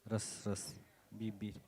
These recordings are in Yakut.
Раз, раз, биир-биир.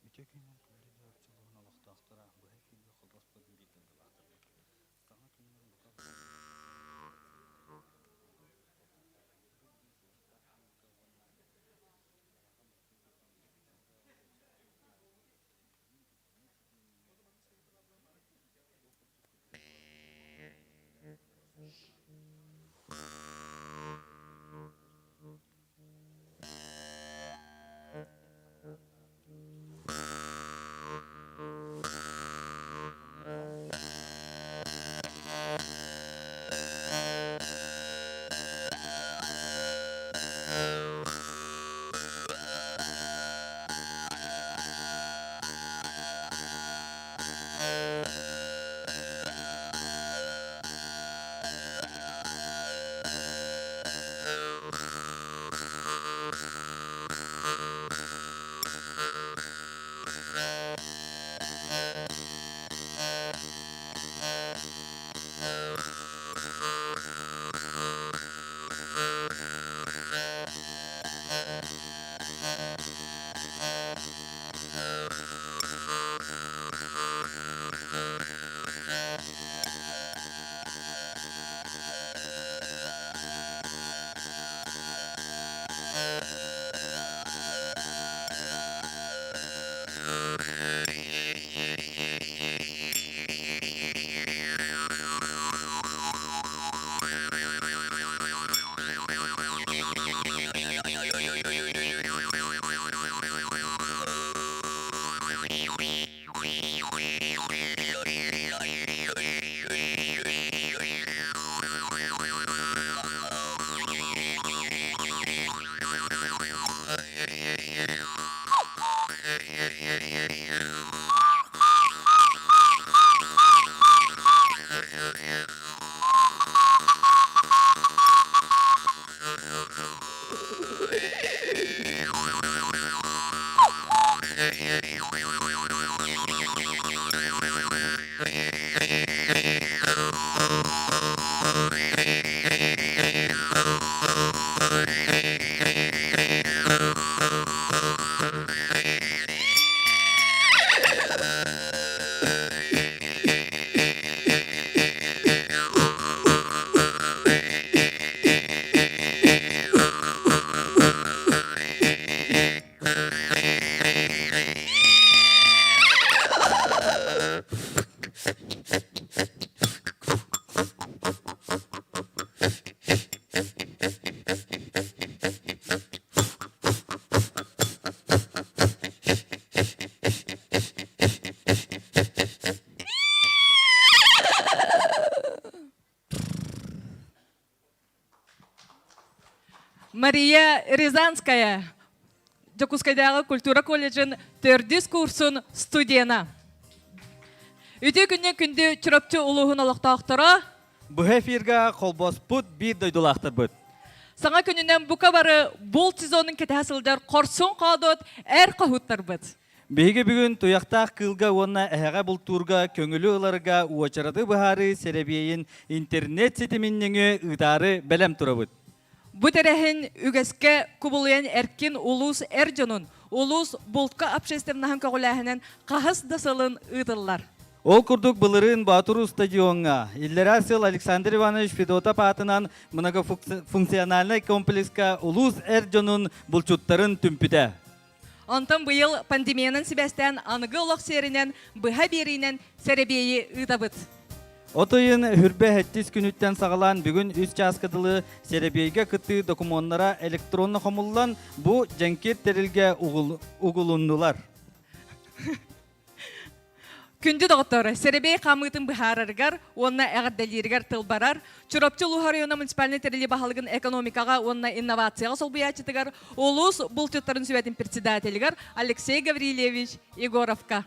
Үтүө күнүнэн күндү Чурапчы улууһун олохтоохторо быһа эфиргэ холбоспут биир дойдулаахтарбыт. Саҥа күнүнэн бука Мария Рязанская, Дьокуускайдааҕы культура колледжын төрдүс курсун студена. Үтүө күннэ күндү Чурапчы улууһун олохтоохторо. Быһа эфирга холбоспут биир дойдулаахтарбыт. Саҥа күнүнэн бука бары булт сезонун кэтэһэ сылдьар хорсун хоодуот эр хоһуттарбыт. Биһиги бүгүн туйахтаах кыылга уонна эһэҕэ бултуурга көҥүлү ыларга уочараты быһаарыы сэрэбиэйин интернет ситимин нөҥүө ыытаары бэлэм турабыт. Бу тэрээһин үгэскэ кубулуйан эркин улуус эр дьонун, улуус бултка общественноһын көҕүлээһинэн хаһыс да сылын ыытыллар. Ол курдук былырыын Боотуруу стадиоҥҥа иллэрээ сыл Александр Иванович Федотов аатынан многофункциональнай комплекска улуус эр дьонун булчуттарын түмпүтэ. Онтон быйыл пандемиянан сибээстээн аныгы олох сиэринэн быһа биэриинэн сэрэбиэйи ыытабыт. От ыйын хүрбэ сэттис күнүттэн саҕалаан бүгүн үс чааска дылы сэрэбиэйгэ кыттыы докумуоннара электронно хомуллан бу дьэҥкир тэрилгэ угулуннулар. Күндү доҕоттор, сэрэбиэй хаамыытын быһаарарыгар уонна эҕэрдэлииригэр тыл барар Чурапчы улууһа района муниципальнай тэрилии баһылыгын экономикаҕа уонна инновацияҕа солбуйааччытыгар улуус булчуттарын сүбэтин председателигэр Алексей Гаврильевич Егоровка.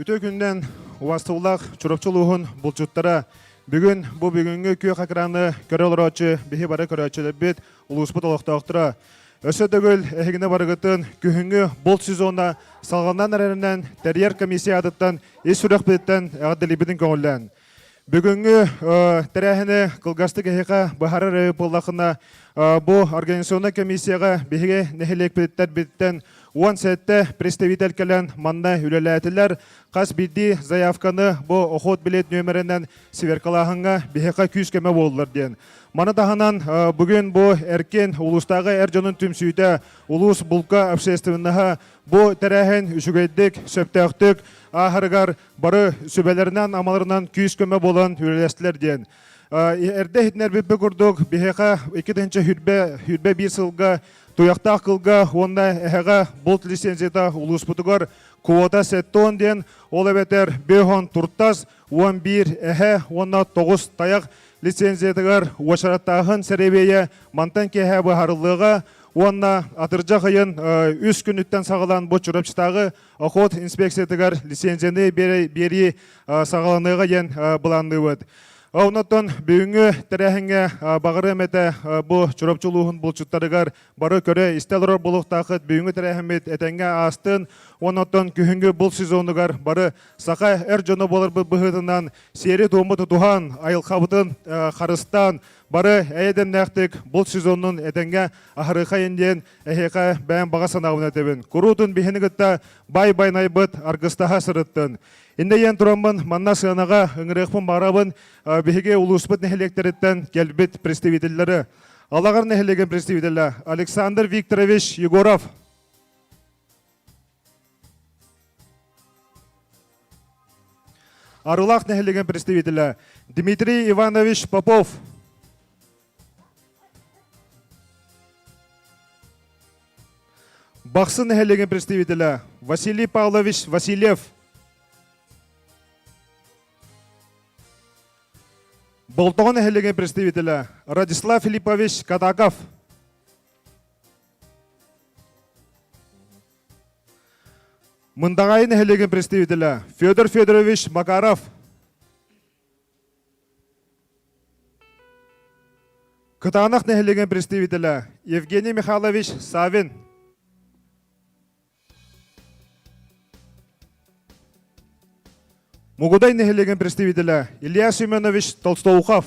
Үтүө күннэн убастыбыллаах Чурапчы улууһун булчуттара бүгүн бу бүгүҥҥү күөх экраны көрө олорооччу биһи бары көрөөччүлэрбит улууспут олохтоохторо өссө төгүл эһигини барыгытын күһүҥҥү булт сезона салҕанан эрэринэн тэрийэр комиссия аатыттан ис сүрэхпититтэн эҕэрдэлиибитин көҥүллээн Бүгүҥҥү тэрээһини кылгастык эһиэхэ быһаарар эбит буоллаххына, бу организационнай комиссияҕа биһиги нэһилиэкпититтэн 17 представитель кэлэн манна үлэлээтилэр. Хас биирдии заявканы бу охот билет нүөмэринэн сверкалааһыҥҥа биһиэхэ күүс-көмө буоллар диэн. Маны таһынан бүгүн бу Эркин улуустааҕы эр дьонун түмсүүтэ улуус булка общественноһа бу тэрээһин үчүгэйдик, сөптөөхтүк ааһарыгар бары сүбэлэринэн-амаларынан күүс-көмө буолан үлэлэстилэр диэн. Эрдэ иһитиннэрбиппит курдук, биһиэхэ 2021 сылга Туйахтаах кылга уонна эһэҕэ булт лицензията улууспутугар квота 70 диэн, ол эбэтэр 5 туртас, 11 эһэ уонна 9 тайах лицензиятыгар уочараттааһын сэрэбиэйэ мантан киэһэ быһаарыллыаҕа уонна атырдьах ыйын үс күнүттэн саҕалаан бу Чурапчытааҕы Охот инспекциятыгар лицензияны биэрии саҕаланыаҕа диэн былаанныыбыт. Оннуттан бүгүҥҥү тэрээһиҥҥэ баҕарыам этэ бу Чурапчы улууһун булчуттарыгар бары көрө-истэ олорор буолуохтааххыт. Бүгүҥҥү тэрээһиммит этэҥҥэ аастын. Оннуттан күһүҥҥү булт сезонугар бары саха эр дьоно буоларбыт быһыытынан сиэри-туому тутуһан, айылҕабытын харыстаан, бары эйэ-дэмнээхтик булт сезонун этэҥҥэ аһарыахайын диэн Эһиэхэ бэйэм баҕа санаабын этэбин. Куруутун биһини кытта бай-байнайбыт аргыстаһа сырыттын. Иннэ тураммын манна сыанаҕа ыҥырыахпын баарабын биһиги улууспут нэһилиэктэриттэн кэлбит представителлэри. Алаҕар нэһилиэгин представителэ Александр Викторович Егоров. Арылаах нэһилиэгин представителэ Дмитрий Иванович Попов. Бахсы нэһилиэгин представителэ Василий Павлович Васильев. Болтоҕо нэһилиэгин представителэ Радислав Филиппович Катаков. Мындаҕайы нэһилиэгин представителэ Федор Федорович Макаров. Кытаанах нэһилиэгин представителэ Евгений Михайлович Савин. Мугудай нэһилиэгин представителэ Илья Семенович Толстоухов.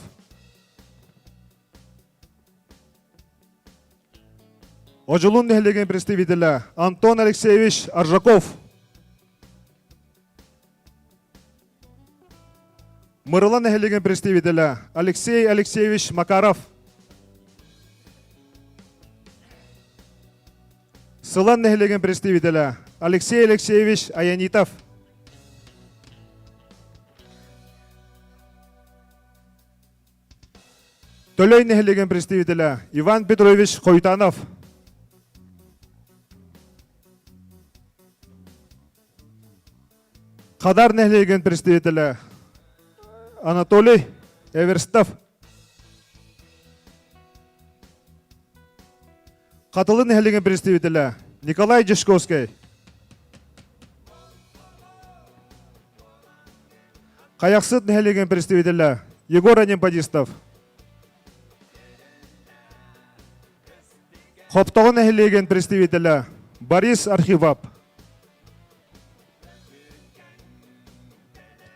Одьулуун нэһилиэгин представителэ Антон Алексеевич Аржаков. Мырыла нэһилиэгин представителэ Алексей Алексеевич Макаров. Сылан нэһилиэгин представителэ Алексей Алексеевич Аянитов. Төлөй нэһилиэгин представителэ Иван Петрович Хойтанов. Хадар нэһилиэгин представителэ Анатолий Эверстов. Хатылы нэһилиэгин представителэ Николай Дьячковскай. Хайахсыт нэһилиэгин представителэ Егор Анемподистов. Хоптоҕо нэһилиэгин представителэ Борис Архивап.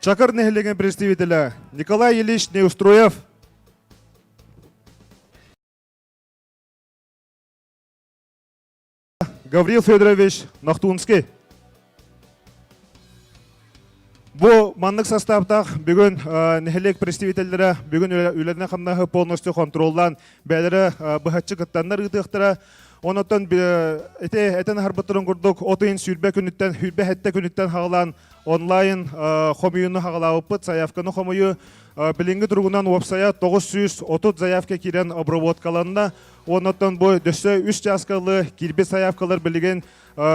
Чакыр нэһилиэгин представителэ Николай Ильич Неустроев. Гаврил Федорович Нохтунский. Бу маннык састааптаах бүгүн нэһилиэк представителлэрэ бүгүн үлэлэрин хамнаһы полностью хонтуруоллаан бэйэлэрэ быһаччы кыттаннар ыытыахтара. Онотон ити этэн аһарбыттарын курдук от ыйын 20 күнүттэн 27 күнүттэн хаҕалаан онлайн хомуйууну хаҕалаабыппыт, заявканы хомуйуу билиҥҥи туругунан уопсайа 930 заявка киирэн обработкаланна. Оннотон бу дөссө үс чааскалы киирбит заявкалар билигин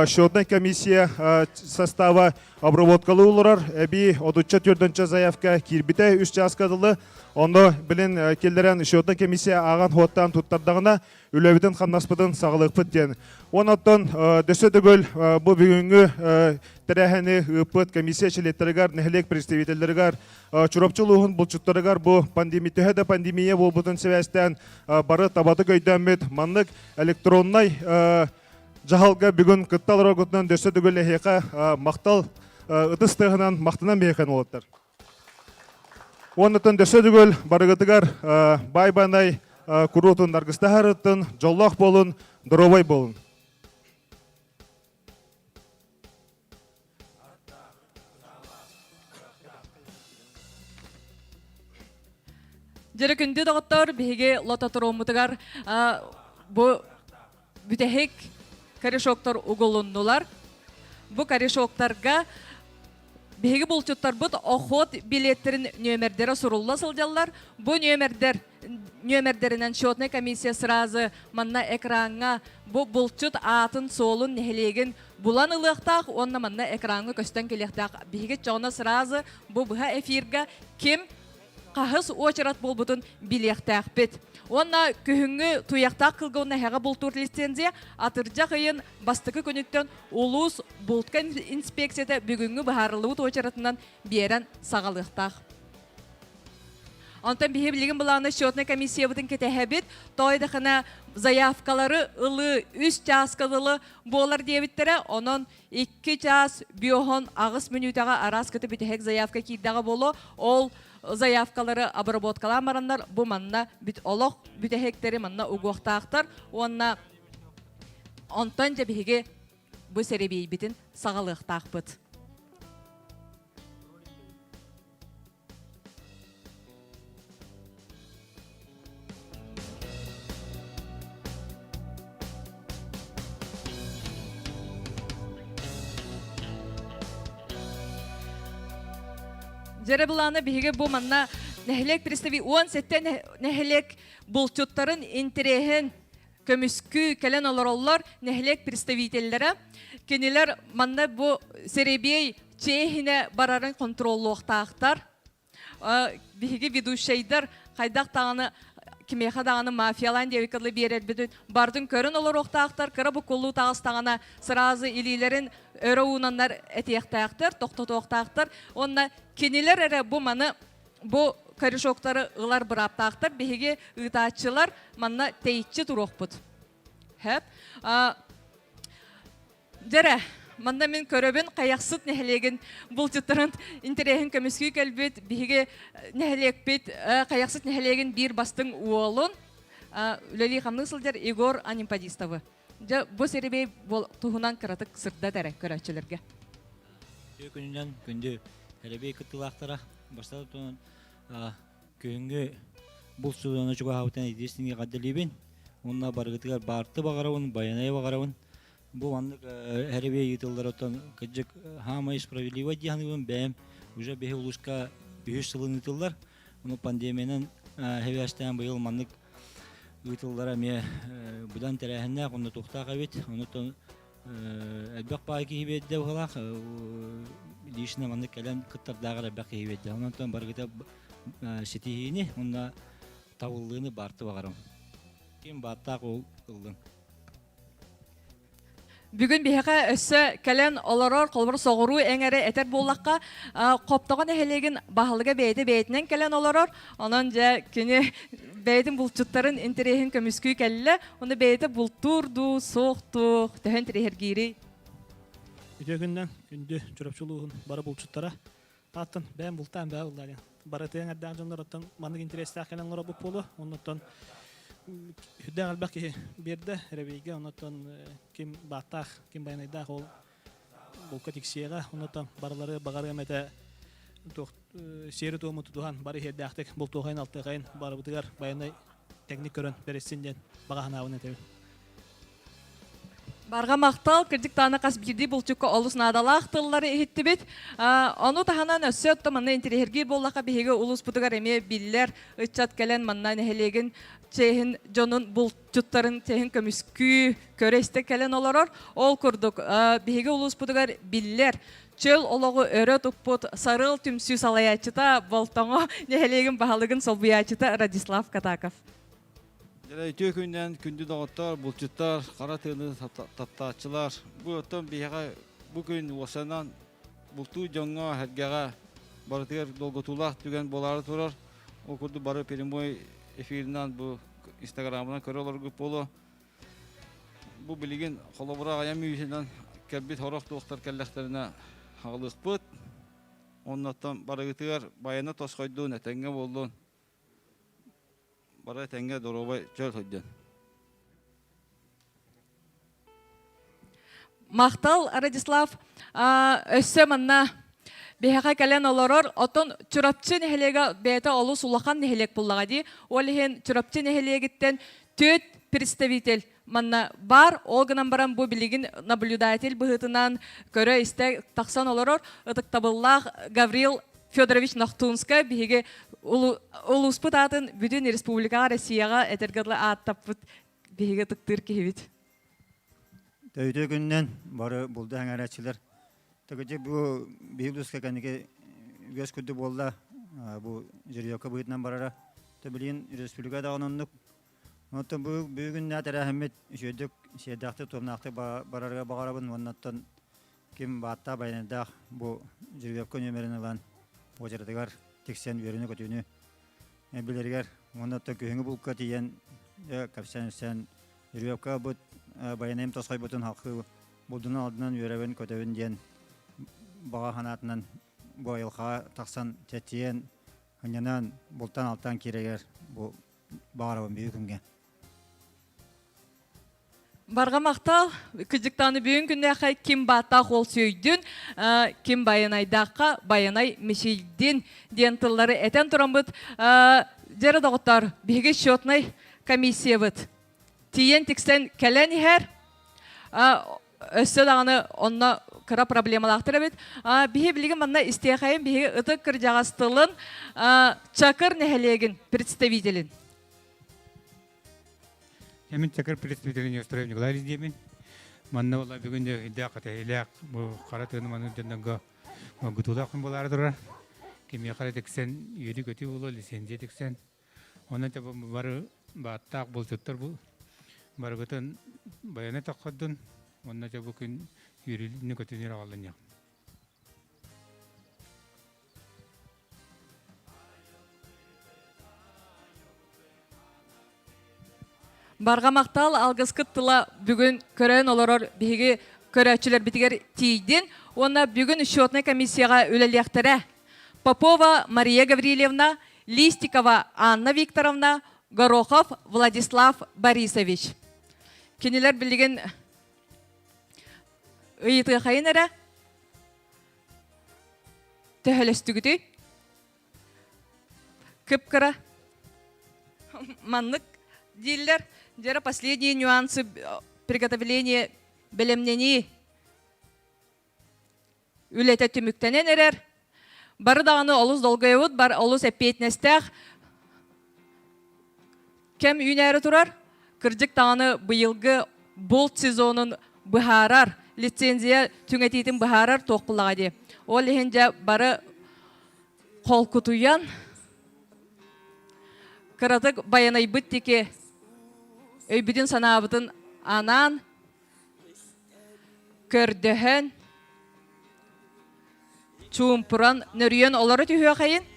счетная комиссия состава обработкалыы олорор. Эбии отучча төрдөнчө заявка киирбитэ үс чааска дылы. Онно билин киллэрэн счетная комиссия ааҕан хуоттаан туттардаҕына үлэбитин хамнаспытын саҕалыахпыт диэн. Онон дөссө төгүл бу бүгүҥҥү тэрээһини ыыппыт комиссия чилиэттэригэр, нэһилиэк представителлэригэр, Чурапчы улууһун булчуттарыгар бу пандемия төһө да пандемия буолбутун сибээстээн бары табатык өйдөммүт маннык электроннай дьаһалга бүгүн кытта олороргутунан дөссө төгүл эһиэхэ махтал ытыс тыаһынан махтанан биһиэхэ уолаттар. Уоннаттан дөссө төгүл барыгытыгар бай-банай куруутун аргыстаһарыттын, дьоллоох буолун, доруобай буолун. Дьэрэ күндү доҕоттор, биһиги лототроммутугар бу бүтэһик корешоктор угулуннулар. Бу корешоктарга биһиги булчуттарбыт охот билеттерин нүөмэрдэрэ сурулла сылдьаллар. Бу нүөмэрдэр нүөмэрдэринэн счетная комиссия сразу манна экраҥҥа бу булчут аатын-суолун, нэһилиэгин булан ылыахтаах уонна манна экраҥҥа көстөн кэлиэхтээх. Биһиги чоҕуна сразу бу быһа эфирга ким хаһыс уочарат буолбутун билиэхтээхпит. Уонна күһүҥҥү туйахтаах кылга уонна эһэҕэ бултуур лицензия атырдьах ыйын бастакы күнүттэн улуус бултка инспекцията бүгүҥҥү быһаарыллыбыт уочаратынан биэрэн саҕалыахтаах. Онтон биһи билигин былааны счетнай комиссиябытын кэтэһэбит. Тоойдахына заявкалары ылыы үс чааска дылы буолар диэбиттэрэ. Онон 2 чаас 58 мүнүүтэҕэ араас кыты бүтэһик заявка киирдэҕэ буолуо. Ол заявкалары обработкалаан бараннар бу манна бүт олох бүтэһиктэри манна угуохтаахтар уонна онтон дьэ биһиги бу сэрэбиэйбитин саҕалыахтаахпыт. Дьэрэ былаана биһиги бу манна нэһилиэк представи 17 нэһилиэк булчуттарын интэриэһин көмүскүү кэлэн олороллор нэһилиэк представителлэрэ. Кинилэр манна бу сэрэбиэй чиэһинэ барарын контроллуохтаахтар. Биһиги ведущайдар хайдах даҕаны кимиэхэ даҕаны мафиялаан диэбиккэ дылы биэрэрбитин барытын көрөн олоруохтаахтар, кыра буккуллуу таҕыстаҕына сразу илиилэрин өрө уунаннар этиэхтээхтэр, тохтотуохтаахтар. Уонна кинилэр эрэ бу маны Бу корешоктары ылар бырааптаахтар биһиги ыытааччылар манна тэйиччи туруохпут. Хэп. Дьэрэ, манна мин көрөбүн Хайахсыт нэһилиэгин булчуттарын интэриэһин көмүскүү кэлбит биһиги нэһилиэкпит Хайахсыт нэһилиэгин биир бастыҥ уолун үлэлии-хамныы сылдьар Егор Анимпадистовы. Дьэ, бу сирибей туһунан кыратык сырдат эрэ көрөөччүлэргэ. Үтүө күнүнэн күндү Эрэбиэй кыттыылаахтара бастатан туран күһүҥҥү булт сезона чугаһаабытын единственный эҕэрдэлиибин уонна барыгытыгар баарты баҕарабын, байанайы баҕарабын. Бу маннык эрэбиэй ыытыллар оттон кырдьык хаамай справедливо дии саныыбын бэйэм уже биһи улууска үһүс сылын ыытыллар. Ону пандемиянан хэбээстээн быйыл маннык ыытыллара эмиэ быдан тэрээһиннээх уонна туохтаах эбит. Онуттан элбэх баай киһи биэрдэ быһалаах лично маннык кэлэн кыттардааҕар элбэх киһи биэрдэ. Онон барыгыта ситиһиини уонна табыллыыны баарты баҕарым. Ким бааттаах ол ыллын. Бүгүн биһиэхэ өссө кэлэн олорор, холобур соҕуруу эҥэрэ этэр буоллахха, Хоптоҕо нэһилиэгин баһылыга бэйэтэ бэйэтинэн кэлэн олорор. Онон дьэ кини бэйэтин булчуттарын интэриэһин көмүскүү кэллэ. Ону бэйэтэ бултуур дуу, суох дуу, төһө интэриэһиргиирий? Үтүө күннэн күндү Чурапчы улууһун бары булчуттара. Ааттан бэйэм бултаан бэйэ буллаа диэн. Бары тыаҥ эрдээх дьоннор оттон маннык интэриэстээх кэлэн олоробут буолуо. Оннуттан үрдээх элбэх киһи биэрдэ эрэбийгэ. Оннуттан ким бааттаах, ким байанайдаах ол булка тиксиэҕэ. Оннуттан барылары баҕарыам этэ туох сиэри-туому тутуһан бары иһэрдээхтик бултуохайын алтыахайын барыбытыгар байанай тэҥник көрөн бэриссин диэн баҕа санаабын этэбин. Барҕа махтал, кырдьык даҕаны хас биирдии булчукка олус наадалаах тыллары иһиттибит. Ону таһынан өссө отто манна интэриэһиргиир буоллахха биһиги улууспутугар эмиэ биллэр ыччат кэлэн манна нэһилиэгин чиэһин дьонун булчуттарын чиэһин көмүскүү, көрө-истэ кэлэн олорор. Ол курдук биһиги улууспутугар биллэр чөл олоҕу өрө туппут Сарыал түмсүү салайааччыта Болтоҥо нэһилиэгин баһылыгын солбуйааччыта Радислав Катаков. Дьэ, үтүө күннэн күндү доҕоттор, булчуттар, хара тыаны таптааччылар. Бу оттон биһиэхэ бу күн уосанан бултуу дьоҥҥо, сэргэҕэ барытыгар долгутуулаах түгэн буолаары турар. Ол курдук бары прямой эфиринэн бу инстаграмынан көрө олоргут буолуо. Бу билигин холобура аҕыйах мүнүүтүнэн кэлбит сорох туохтар кэллэхтэринэ аҕалыахпыт. Оннуттан барыгытыгар байана тосхойдун, этэҥҥэ буоллун. Бары этэҥҥэ доруобай чөл сылдьын. Махтал, Радислав. Өссө манна биһиэхэ кэлэн олорор. Оттон Чурапчы нэһилиэгэ бэйэтэ олус улахан нэһилиэк буллаҕа дии. Ол иһин Чурапчы нэһилиэгиттэн түөрт представитель манна баар. Ол гынан баран бу билигин наблюдатель быһыытынан көрө-истэ тахсан олорор ытыктабыллаах Гаврил Федорович Нохтунскай биһиги улууспут аатын бүтүн республикаҕа, Россияҕа этэргэ дылы ааттаппыт биһиги ытыктыыр киһибит. Төйүтө күннэн бары булду эҥэрээччилэр. Төгүдьэ бу биһиги улууска кэнники үгэс курдук буолла. Бу жеребьевка быһыытынан барара. Билигин республика даҕаны оннук. Онтон бу бүгүн тэрээһиммит үчүгэйдик сиэрдээхтик туомнаахтык барарга баҕарабын уоннаттан ким бааттаах байанайдаах бу жеребьевка нүөмэрин ылан уочаратыгар тиксэн үөрүүнү-көтүүнү билэригэр уонна күһүҥҥү булка тиийэн кэпсээн-үссээн жеребьевка бут байанайым тосхойбутун халхыы булдунан алдынан үөрэбин көтөбүн диэн баҕа санаатынан бу айылҕаҕа тахсан чэччийэн ынньанан бултаан-алтаан киирэригэр бу баҕарабын бүгүн күҥҥэ. Барҕа махтал. Кыдьыктааны бүгүн күннээххэ ким бааттаах ол сүөйдүн, ким байанайдаахха байанай мичийдин диэн тыллары этэн тураммыт. Дьэрэ доҕоттоор, биһиги счетнай комиссиябыт тиийэн тиксэн кэлэн иһэр. Өссө даҕаны онно кыра проблемалаахтар эбит. Биһи билигин манна истиэхэйин биһиги ытык кырдьаҕас тылын Чакыр нэһилиэгин представителин. Эмин Чакыр представителин Неустроев Николаевич диэмин. Манна була бүгүн де өйдөөх кэтэһиилээх бу хара тыаны маны дьоннорго гутуулаах күн буолаары турар. Кимиэхэ эрэ тиксэн үөрүү-көтүү буолуо, лицензия тиксэн. Онон те бары бааттаах булчуттар бу барыгытын байаны тохходун. Онно те бу күн үөрүүнү көтүүнү аҕалланньах. Барҕа махтал алгыскыт тыла бүгүн көрөн олорор биһиги көрөөччүлэрбитигэр тиийдин уонна бүгүн счетнай комиссияҕа үлэлиэхтэрэ. Попова Мария Гаврильевна, Листикова Анна Викторовна, Горохов Владислав Борисович. Кинилэр билигин ыйытыахайын эрэ төһөлөстүгүтүй? Кып-кыра. Маннык дииллэр. Дьэ последние нюансы приготовления бэлэмнэнии үлэтэ түмүктэнэн эрэр. Бары даҕаны олус долгуйабыт, бар олус эппиэтинэстээх кэм үүнээри турар. Кырдьык даҕаны быйылгы булт сезонун быһаарар, лицензия түҥэтиитин быһаарар туох буллаҕа дии. Ол иһин дьэ бары холкутуйан, кыратык байанайбыт тики өйбүтүн-санаабытын анаан, көрдөһөн, чуумпуран, нөрүйэн олоро түһүөхэйин.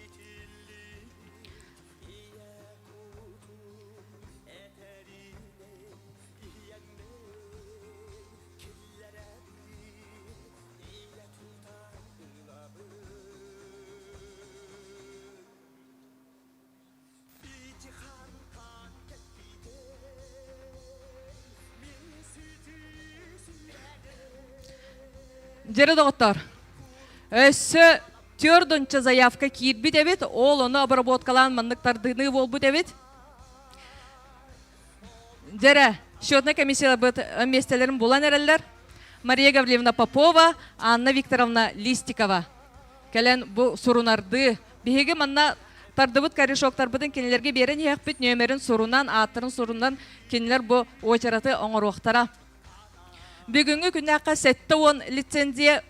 Дьэрэ доҕоттоор, өссө төрдүнчэ заявка киирбит эбит, ол ону обработкалаан маннык тардыыныы буолбут эбит. Дьэрэ. Счетнай комиссияларбыт миэстэлэрин булан эрэллэр. Мария Гаврильевна Попова, Анна Викторовна Листикова кэлэн бу сурунардыы. Биһиги манна тардыбыт корешоктарбытын кинилэргэ биэрэн иһиэхпит, нүөмэрин сурунан, ааттарын сурунан кинилэр бу уочараты оҥоруохтара. Бүгүҥҥү күннээххэ 70 лицензия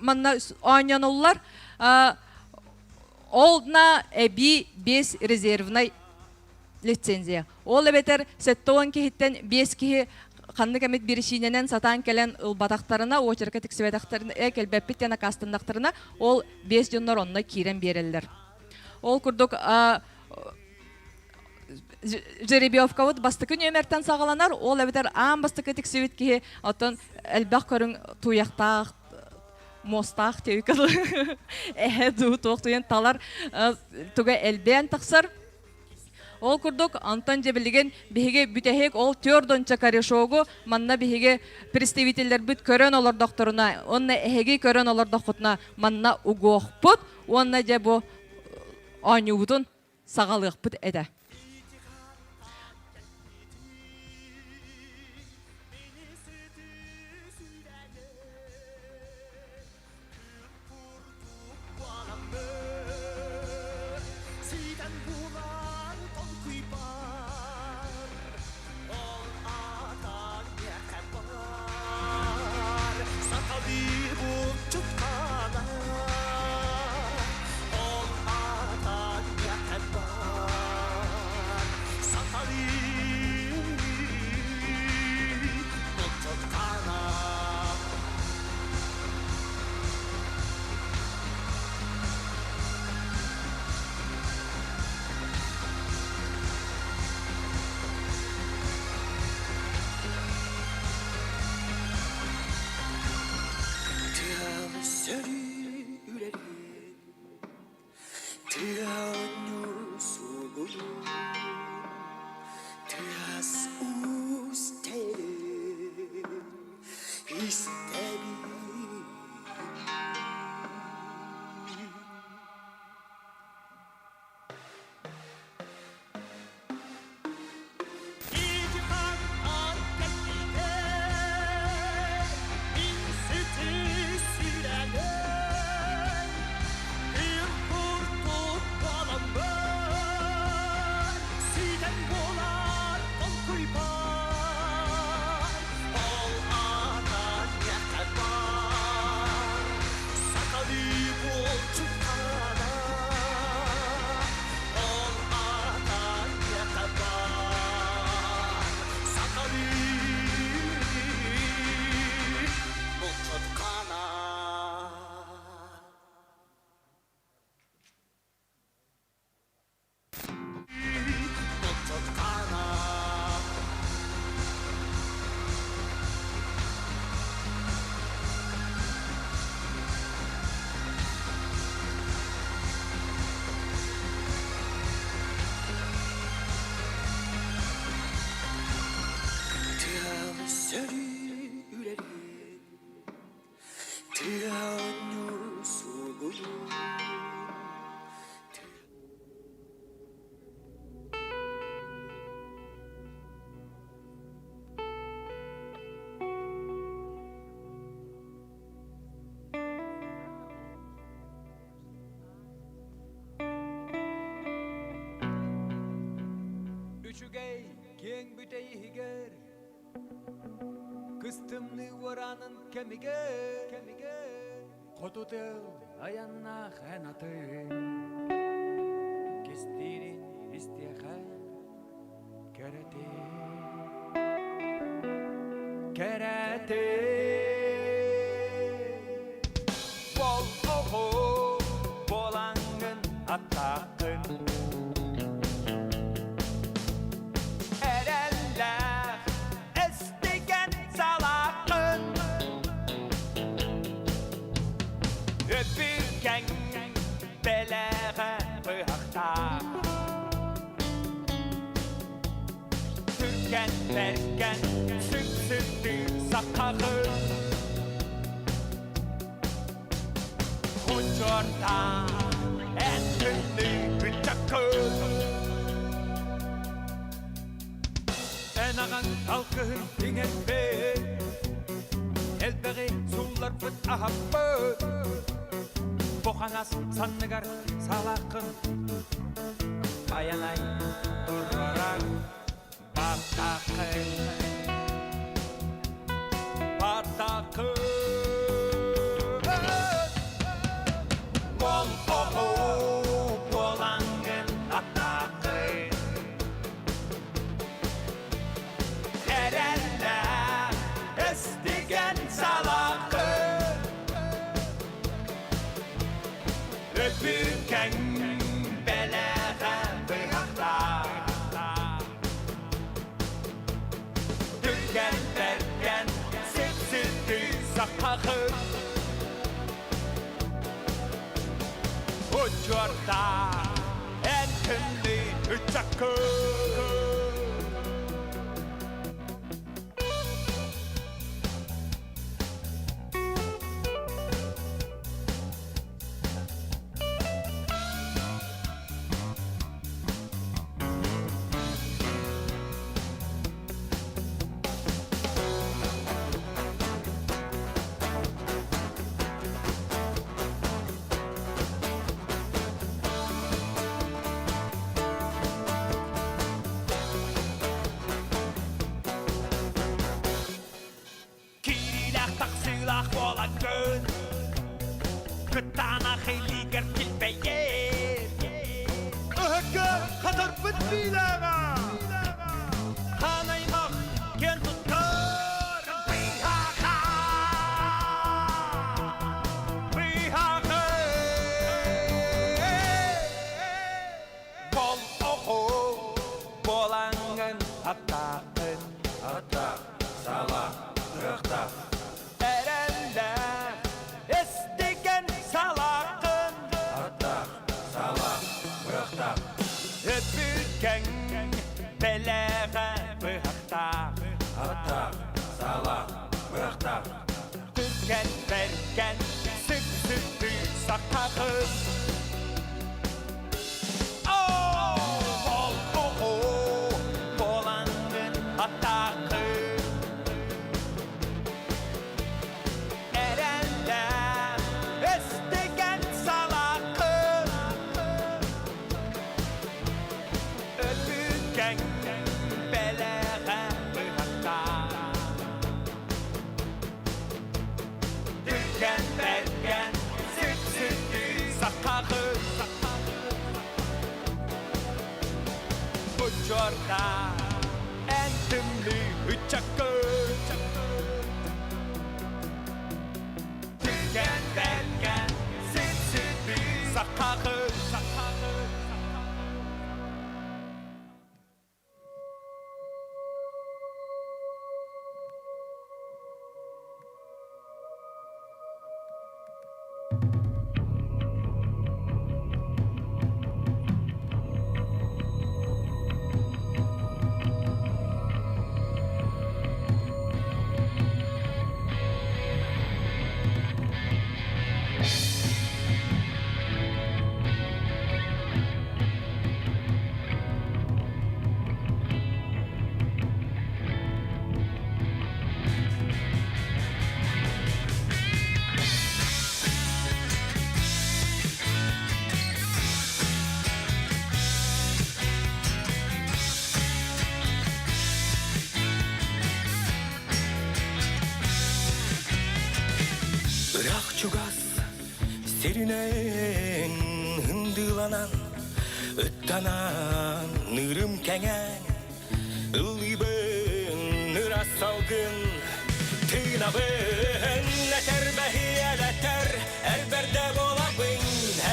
манна оонньонуллар. Ол на эбии 5 резервнай лицензия. Ол эбэтэр 70 киһиттэн 5 киһи ханнык эмит биричиинэнэн сатаан кэлэн ылбатахтарына, очерка тиксибэтэхтэринэ, э, кэлбэппит диэн аккаастаннахтарына, ол 5 дьоннор онно киирэн биэрэллэр. Ол курдук жеребьевкабыт бастакы нүөмэртэн саҕаланар, ол эбэтэр аан бастакы тиксибит киһи оттон элбэх көрүҥ туйахтаах муостаах диэбиккэ эһэ дуу туох туйан талар туга элбээн тахсар. Ол курдук, онтон дьэ билигин биһиги бүтэһик ол түөрт корешогу манна биһиги представителлэрбит көрөн олордохторуна, уонна эһиги көрөн олордоххутуна манна угуохпут уонна дьэ бу оонньуубутун саҕалыахпыт этэ. Үчүгэй киэҥ бүтэй иһигэр Кыстымныы уораанын кэмигэр Хоту тыл айаннаах эн атын Кистиирин истиэхэ кэрэтин Кэрэтин Бол оҕо буолаҥҥын аттааххын Эрэллээх эстигэн салааххын Өпүркэҥ бэлэҕэ быһахтаах Түргэн бэргэн сүп-сүптүү сахаҕын Хочортаах эн күннүү ыччаккын Эн аҕаҥ Алгыһын иҥэрбит Элбэҕи суулларбыт аһаппыт Бу хаҥас санныгар салаххын Байанай тураран Баттаххын Баттаххын Бол оҕу буолаҥҥын аттааххын Эрэллээх эстигэн салаххын Өбүкэҥ бэлэҕэ быһахтаах Түргэн бэргэн сипситти сахахын Учуорта эн күннүй ыччаккын Киириилээх тахсыылаах буолаҥҥын Кытаанах илиигэр килбэйэр Ыһыкка хатарбыт биилээҕэ Хаан аймах киэн туттар Быһаха Быһаха Бол оҕо буолаҥҥын аттааххын Аттаах, саалаах, кыахтаах Эрэллээх, эстигэн салааххын Аттаах, саалаах, кыахтаах Өбүгэҥ бэлэҕэ быһахтаах Аттаах, саалаах, кыахтаах Түргэн бэргэн, сүп-сүптүү сахахын Түргэн бэргэн сүп-сүрдүү сахаҕын Учуорда эн тымныы ыччаккын Түргэн бэргэн сүп-сүрдүү сахаҕын Ыраах чугас Сиринэн ындыыланан, ыттанан, нырым кэҥээн, ыллыыбын ыраас салгын, тыынабын этэрбэһиэлэтэр, эрбэрдэ буолабын,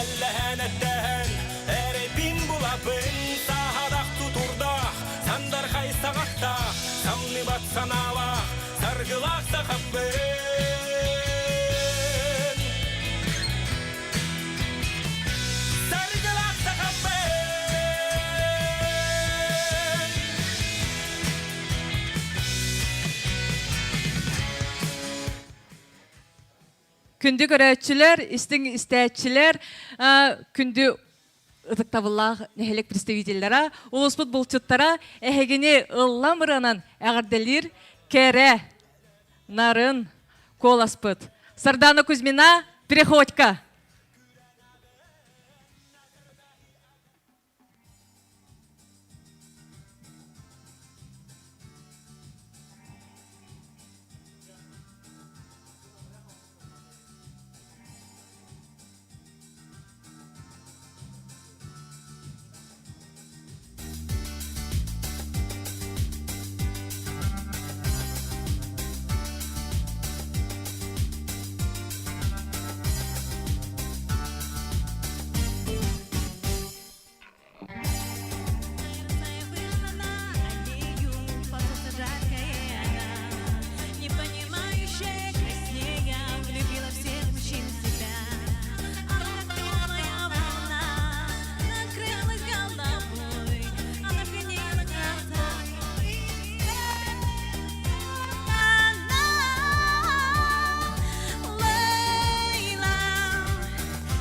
эллэһэн эттэһэн, эрэйбин булабын, сааһадах тутурдаах, сандархай саҕахтаах, самныбат санаалаах, саргылаах сахамбын. Саргылаах сахамбын. Күндү көрөөччүлэр, истиҥ истээччилэр, күндү. ытыктабыллаах нэһилиэк представителлара, улууспут булчуттара эһигини ыллам ырыанан эҕэрдэлиир кэрэ, нарын куоласпыт. Сардана Кузьмина, Приходько.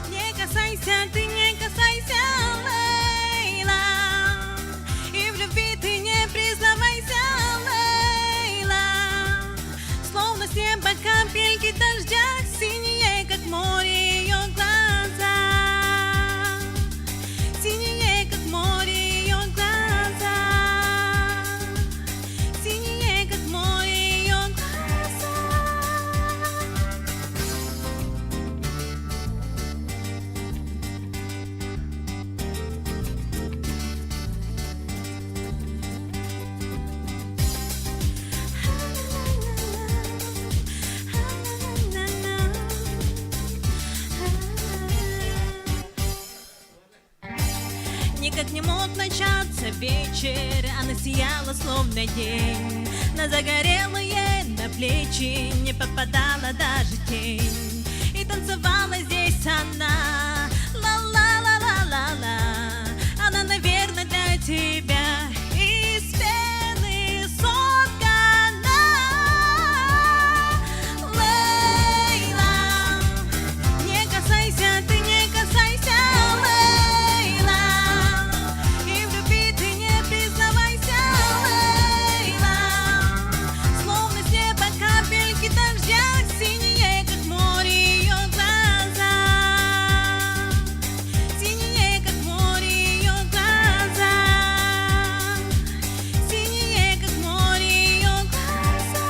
Не касайся, ты не касайся, Лейла. И в любви ты не признавайся, Лейла. Словно с неба капельки дождя, синие, как море ее глаза. Синие, как море ее глаза. Синие, как море ее глаза. Никак не мог начаться вечер, она сияла словно день. На загорелые на плечи не попадала даже тень. И танцевала здесь она, ла-ла-ла-ла-ла-ла. Она, наверное, для тебя из пены соткана. Лейла, не касайся, ты не касайся, Лейла. И в любви ты не признавайся, Лейла. Словно с неба капельки дождя, синие, как море ее глаза. Синие, как море ее глаза. Синие, как море ее глаза.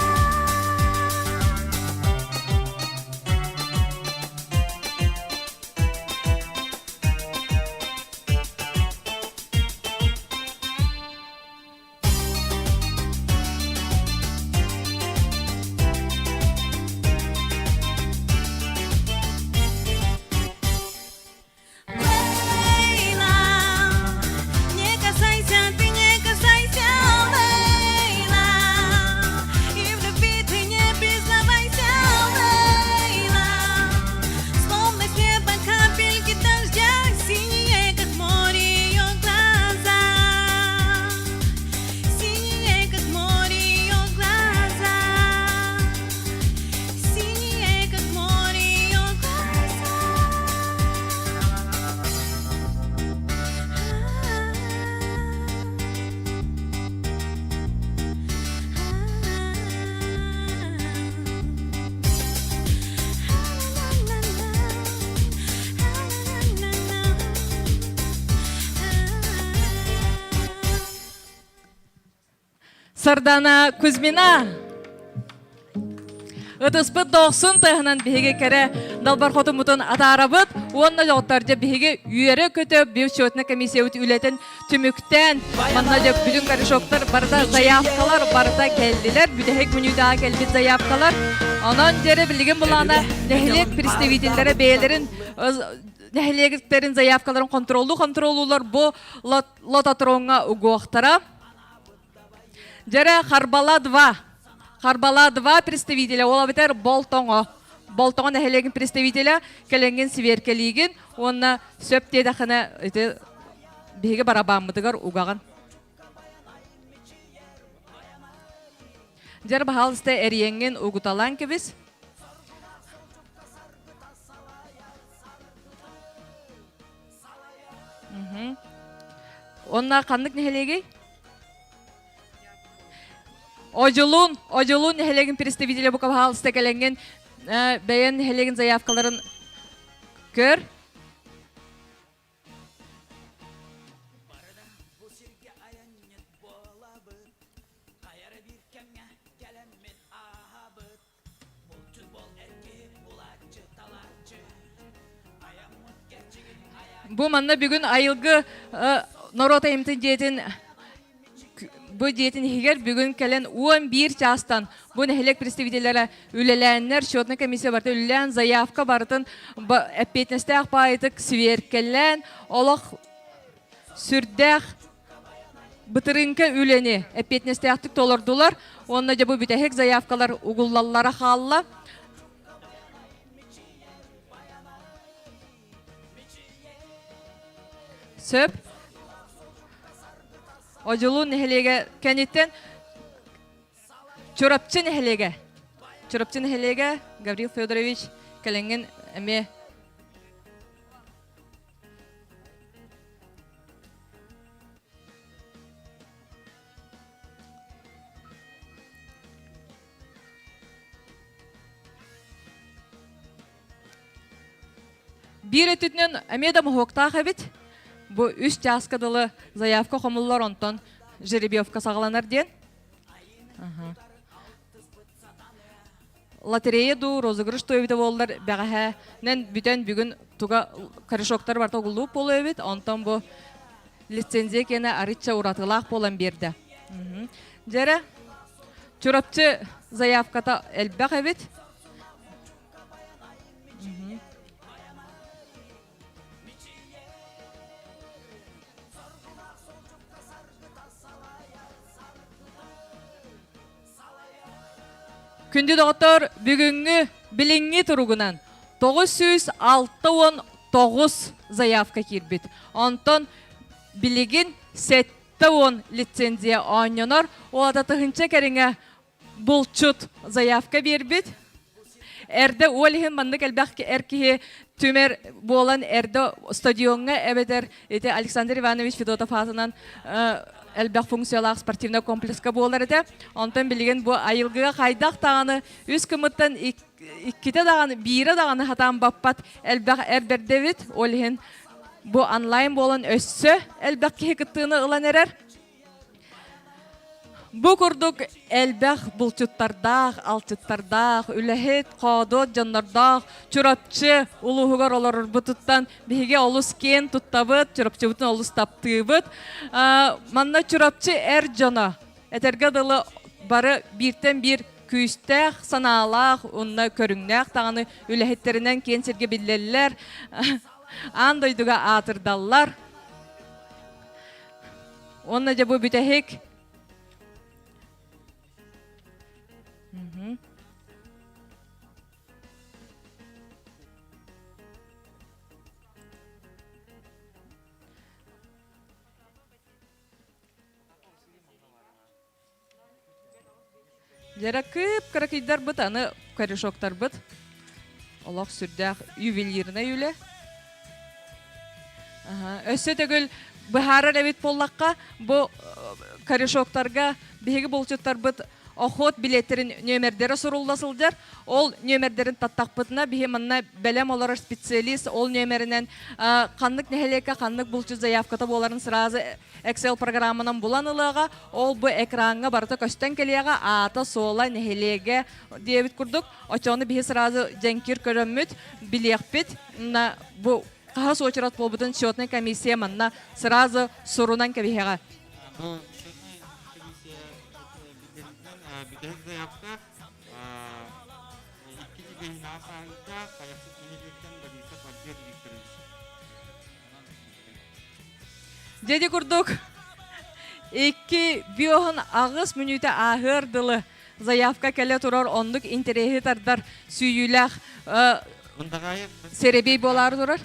Лейла, не касайся, ты не касайся, Лейла. И в любви ты не признавайся, Лейла. Словно с неба капельки дождя, синие, как море ее глаза. Синие, как море ее глаза. Синие, как море ее глаза. Сардана Кузьмина. Ытыспыт дохсун тыһынан биһиги кэрэ далбар хотуммутун атаарабыт уонна доҕоттор дьэ биһиги үөрэ-көтө бюджетная комиссиябыт үлэтин түмүктээн манна дьэ бүтүн корешоктар барыта заявкалар барыта кэллилэр бүтэһик мүнүүтэҕэ кэлбит заявкалар онон дьэрэ билигин былаана нэһилиэк представителлэрэ бэйэлэрин нэһилиэктэрин заявкаларын контроллуу контроллуулар бу лототроҥҥа угуохтара Дьэрэ Харбала 2. Харбала 2 представителя, ол эбэтэр Болтоҥо. Болтоҥо нэһилиэгин представителя кэлэҥҥин сибиэркэлиигин уонна сөп диэтэххинэ ити биһиги барабааммытыгар угаҕын. Дьэр баһаалыста эрийэҥҥин угуталаан кэбис. Онна ханнык нэһилиэгий? Одьулуун, Одьулуун нэһилиэгин представителя бука пожалуйста кэлэҥҥин бэйэн нэһилиэгин заявкаларын көр. Бу манна бүгүн айылгы норуот айымтын дьиэтин бу дьиэтин иһигэр бүгүн кэлэн 11 чаастан бу нэһилиэк представителлэрэ үлэлээннэр счетная комиссия барыта үлэлээн заявка барытын эппиэтинэстээх баайытык сверкэлээн олох сүрдээх бытырыыҥка үлэни эппиэтинэстээхтик толордулар уонна дьэ бу бүтэһик заявкалар угуллаллара хаалла. Сөп. Одьулуун нэһилиэгэ кэнниттэн Чурапчы нэһилиэгэ. Чурапчы нэһилиэгэ Гаврил Федорович кэлэҥҥин эмиэ Биир өттүтүнэн эмиэ да моһуоктаах эбит. Бу үс чааска дылы заявка хомуллар, онтон жеребьевка саҕаланар диэн. Лотерея дуу, розыгрыш дуу эбитэ буоллар, бэҕэһээнэн бүтэн бүгүн туга корешоктар барыта угуллубут буолуо эбит. Онтон бу лицензия киэнэ арычча уратылаах буолан биэрдэ. Дьэрэ, Чурапчы заявката элбэх эбит. Күндү доҕоттор, бүгүҥҥү билиҥҥи туругунан 969 заявка киирбит. Онтон билигин 70 лицензия оонньонор. Ол тыһынча кэриҥэ булчут заявка биэрбит. Эрдэ ол иһин маннык элбэх эр киһи түмэр буолан эрдэ стадиоҥҥа эбэтэр ити Александр Иванович Федотов аатынан элбэх функциялаах спортивнай комплекска буолар этэ. Онтон билигин бу айылгыга хайдах даҕаны үс кымыттан иккитэ даҕаны биирэ даҕаны хатаан баппат элбэх эр бэрдэбит. Ол иһин бу онлайн буолан өссө элбэх киһи кыттыыны ылан эрэр. Бу курдук элбэх булчуттардаах, алчыттардаах, үлэһит, хоодуот дьоннордоох Чурапчы улууһугар олорорбутуттан биһиги олус киэн туттабыт, Чурапчыбытын олус таптыыбыт. Манна Чурапчы эр дьоно этэргэ дылы бары бииртэн биир күүстээх санаалаах уонна көрүҥнээх даҕаны үлэһиттэринэн киэн сиргэ биллэллэр, аан дойдуга аатырдаллар. Уонна дьэ бу бүтэһик. Дьэрэ кып-кыракыйдарбыт аны корешоктарбыт олох сүрдээх ювелирнай үлэ. Өссө төгүл быһаарар эбит буоллахха, бу корешоктарга биһиги булчуттарбыт охот билиэттэрин нүөмэрдэрэ сурулла сылдьар. Ол нүөмэрдэрин таттахпытына, биһи манна бэлэм олорор специалист ол нүөмэринэн ханнык нэһилиэккэ ханнык булчут заявката буоларын сразу Excel программанан булан ылыаҕа, ол бу экраҥҥа барыта көстөн кэлиэҕэ, аата, суола, нэһилиэгэ диэбит курдук. Оччону биһи сразу дьэҥкир көрөммүт, билиэхпит. На бу хаһыс уочарат буолбутун счетная комиссия манна сразу сурунан кэбиһиэҕэ. Бу счетная комиссия билдэринэн бүтэһик заявка икки түгэһин сааһыыта Хайахсыт нэһилиэктэн Борисов Альберт Викторович. Дьэди курдук 2 58 мүнүүтэ ааһыар дылы заявка кэлэ турар оннук интэриэһи тардар сүүйүүлээх сэрэбиэй буолаары турар.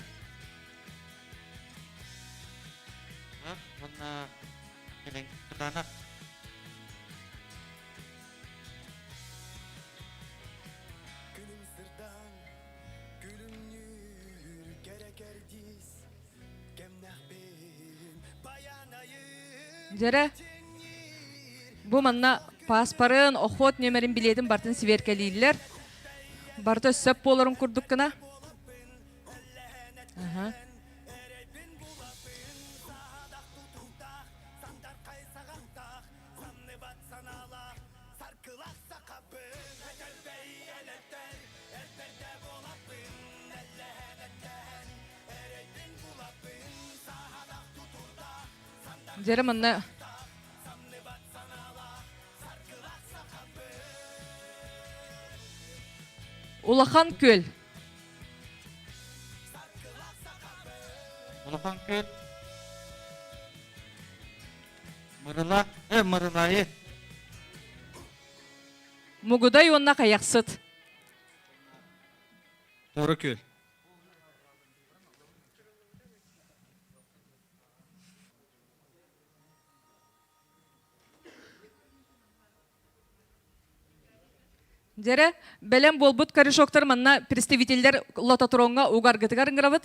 Уонна кэлэн кытаанах Күлүмнүүр кэрэ кэрдиис кэмнэхпит. Дьэрэ, бу манна пааспарын, охот нүөмэрин билиэтин бартын сибиэркэлииллэр. Барыта сөп буоларын курдук гына. Аха. Дьэрэ манна Улахан күөл. Улахан күөл. Мырыла, э, Мырылайы. Мугудай уонна Хайахсыт. Торо күөл. Дьэрэ, бэлэм буолбут корешоктар манна представителлэр лототроҥҥа угаргытыгар ыҥырабыт.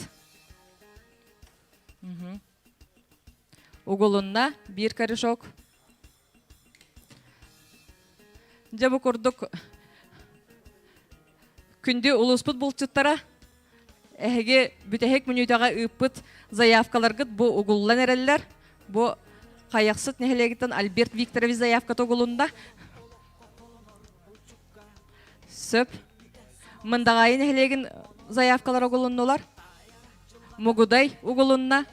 Угулунна биир корешок. Дьэ бу курдук күндү улууспут булчуттара эһиги бүтэһик мүнүүтэҕэ ыыппыт заявкаларгыт бу угуллан эрэллэр. Бу Хайахсыт нэһилиэгиттэн Альберт Викторович заявката угулунна. Сөп. Мындаҕаайы нэһилиэгин заявкалара угулуннулар. Мугудай угулунна.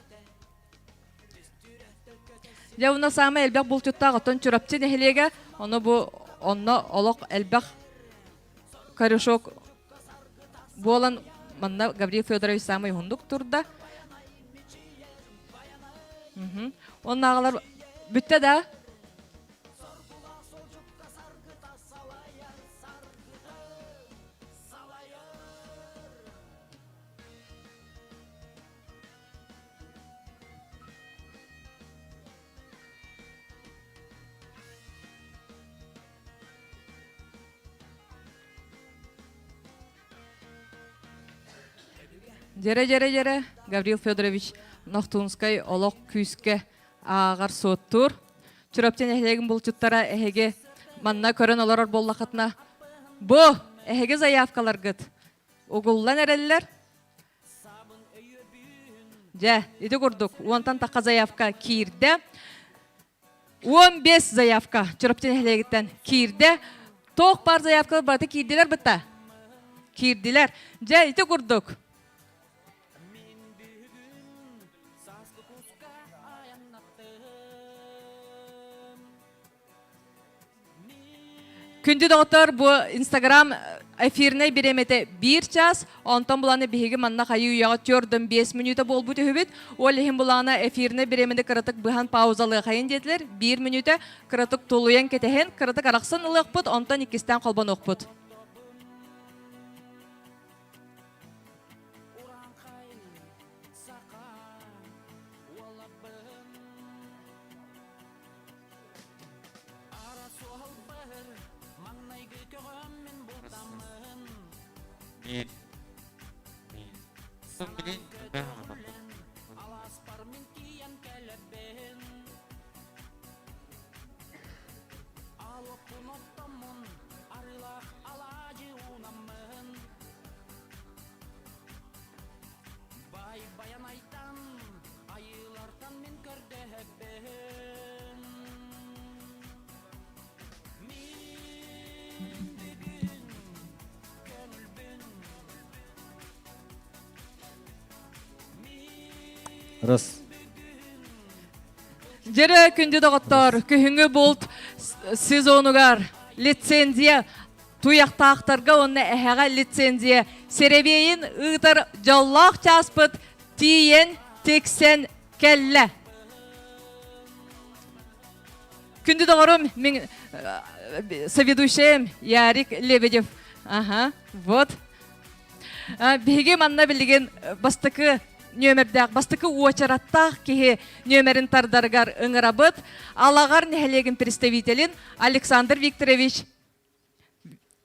Дьэ, уна саамай элбэх булчуттаах оттон Чурапчы нэһилиэгэ, ону бу онно олох элбэх корешок буолан манна Гаврил Федорович саамай уһундук турда. Оннааҕылар бүттэ да? Дьэрэ-дьэрэ-дьэрэ, Гаврил Федорович Нохтунскай олох күүскэ ааҕар суоттуур. Чурапчы нэһилиэгин булчуттара эһиги манна көрөн олорор буоллаххытына, бу эһиги заявкаларгыт угуллан эрэллэр. Дьэ, ити курдук, уонтан тахха заявка киирдэ. 15 заявка Чурапчы нэһилиэгиттэн киирдэ. Туох баар заявкалар барыта киирдилэр бытта? Киирдилэр. Дьэ, ити курдук. Күндү доҕоттор, бу Инстаграм эфирнэй бириэмэтэ биир час, онтон буланы биһиги манна хайыы үйэҕэ төрдөн биэс мүнүүтэ буолбут үһүбүт. Ол иһин булаана эфирнэй бириэмэни кыратык быһан паузалыахайын диэтилэр. Биир мүнүүтэ кыратык тулуйан кэтэһин, кыратык арахсан ылыахпыт, онтон иккистээн холбонуохпут. Биир. Биир. Сын билин элбэх аҕабаппын. Раз. Дьэрэ күндү доҕоттоор, күһүҥҥү булт сезонугар лицензия туйахтаахтарга уонна эһэҕэ лицензия сэрэбиэйин ыытар дьоллоох чааспыт тиийэн тиксэн кэллэ. Күндү доҕорум, мин соведущайым Ярик Лебедев. Ага, вот. Биһиги манна билигин бастакы нүөмэрдээх, бастакы уочараттаах киһи нүөмэрин тардарыгар ыҥырабыт. Алаҕар нэһилиэгин представителин Александр Викторович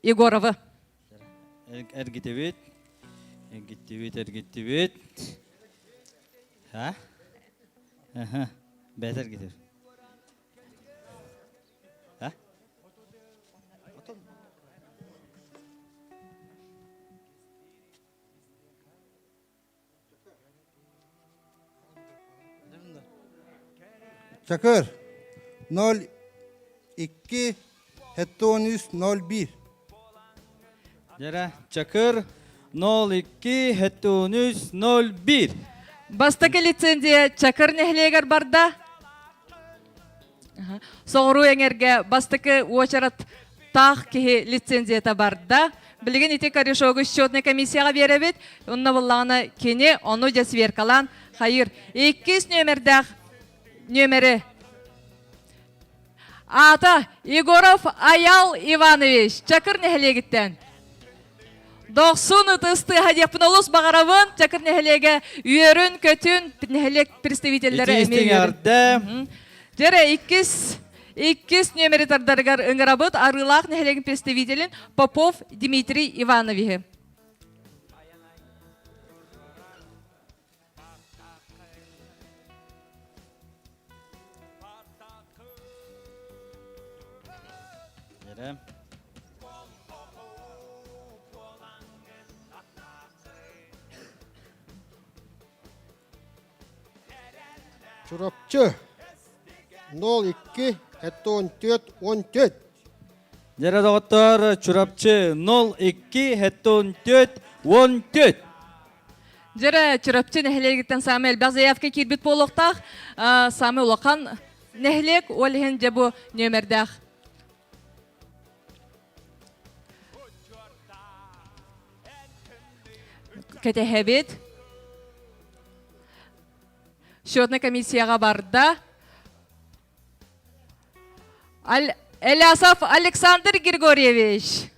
Егоровы. Эргитибит, эргиттибит, эргиттибит. Ха? Аха, бэт эргитир. Чакыр 02 73 01. Дьэрэ, Чакыр 02 73 01. Бастакы лицензия Чакыр нэһилиэгэр барда. Соҕуруу эҥэргэ бастакы уочарат таах киһи лицензията барда. Билигин ити корешогу счетнай комиссияҕа биэрэбит. Онно буллаҕына кини ону дьэ сверкалаан хайыр. Иккис нүөмэрдээх нүөмэри Аата Егоров Аял Иванович Чакыр нэһилиэгиттэн. Дохсун ытыс тыаһа диэхпин олус баҕарабын. Чакыр нэһилиэгэ үөрүн-көтүн нэһилиэк представителлэрэ эмиэ үөрүн. Дьэрэ иккис иккис нүөмэри тардарыгар ыҥырабыт Арыылаах нэһилиэгин представителин Попов Дмитрий Ивановиһы. Чурапчы 02 74 14. Дьэрэ доҕоттоор, Чурапчы 02 74 14. Дьэрэ, Чурапчы нэһилиэгиттэн саамай элбэх заявка киирбит буолуохтаах. Саамай улахан нэһилиэк, ол иһин дьэ бу нүөмэрдээх. Кэтэһэбит. Счетная комиссияҕа барда. Элясов Александр Григорьевич.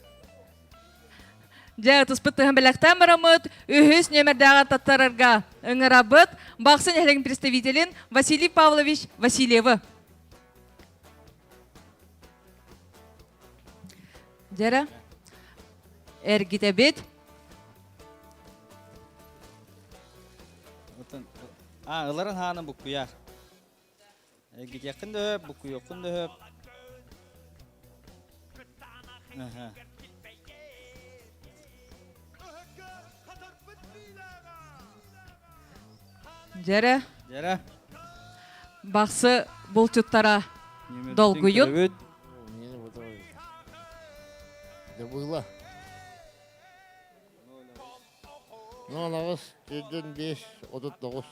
Дьэ, ытыспыт тыһын бэлэхтээн бараммыт, үһүс нүөмэрдээҕи таттарарга ыҥырабыт Бахсы нэһилиэгин представителин Василий Павлович Васильевы. Дьэрэ, эргитэбит. А, ыларын хаанын буккуйар. Эргитиэххин да сөп, буккуйуоххун да сөп. Дьэрэ. Дьэрэ. Бахсы булчуттара долгуйун. Дебыла. 08 45 39.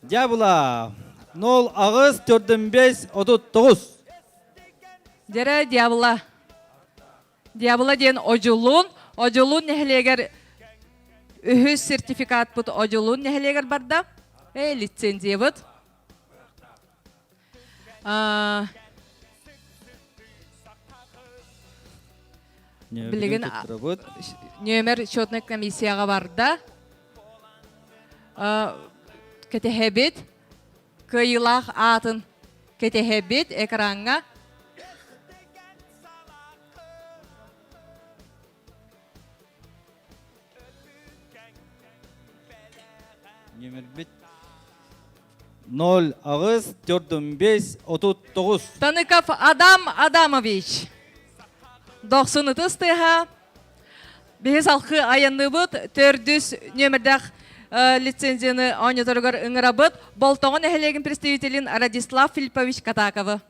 Дьаабыла 08 45 39. Дьэрэ дьаабыла. Дьаабыла диэн Одьулуун. Одьулуун нэһилиэгэр үһүс сертификатпыт Одьулуун нэһилиэгэр барда. Э, лицензиябыт. Билигин нүөмэр счетнай комиссияҕа барда. Кэтэһэбит. Кыайыылаах аатын кэтэһэбит экраҥҥа. Нүөмэрбит 0 8 45 39. Таныков Адам Адамович. Дохсун ытыс тыаһа. Биһи салхы айанныбыт төрдүс нүөмэрдээх лицензияны оонньоторугар ыҥырабыт. Болтоҕо нэһилиэгин представителин Радислав Филиппович Катаковы.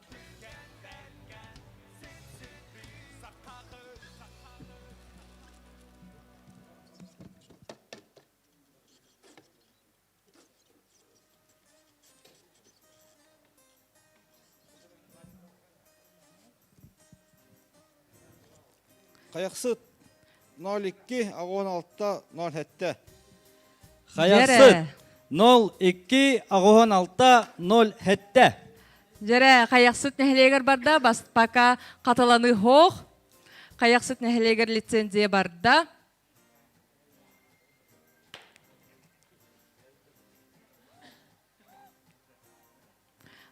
Хайахсыт 02 16 07. Хайахсыт 02 16 07. Дьэрэ, Хайахсыт нэһилиэгэр барда, баспака хатыланыы хоох. Хайахсыт нэһилиэгэр лицензия барда.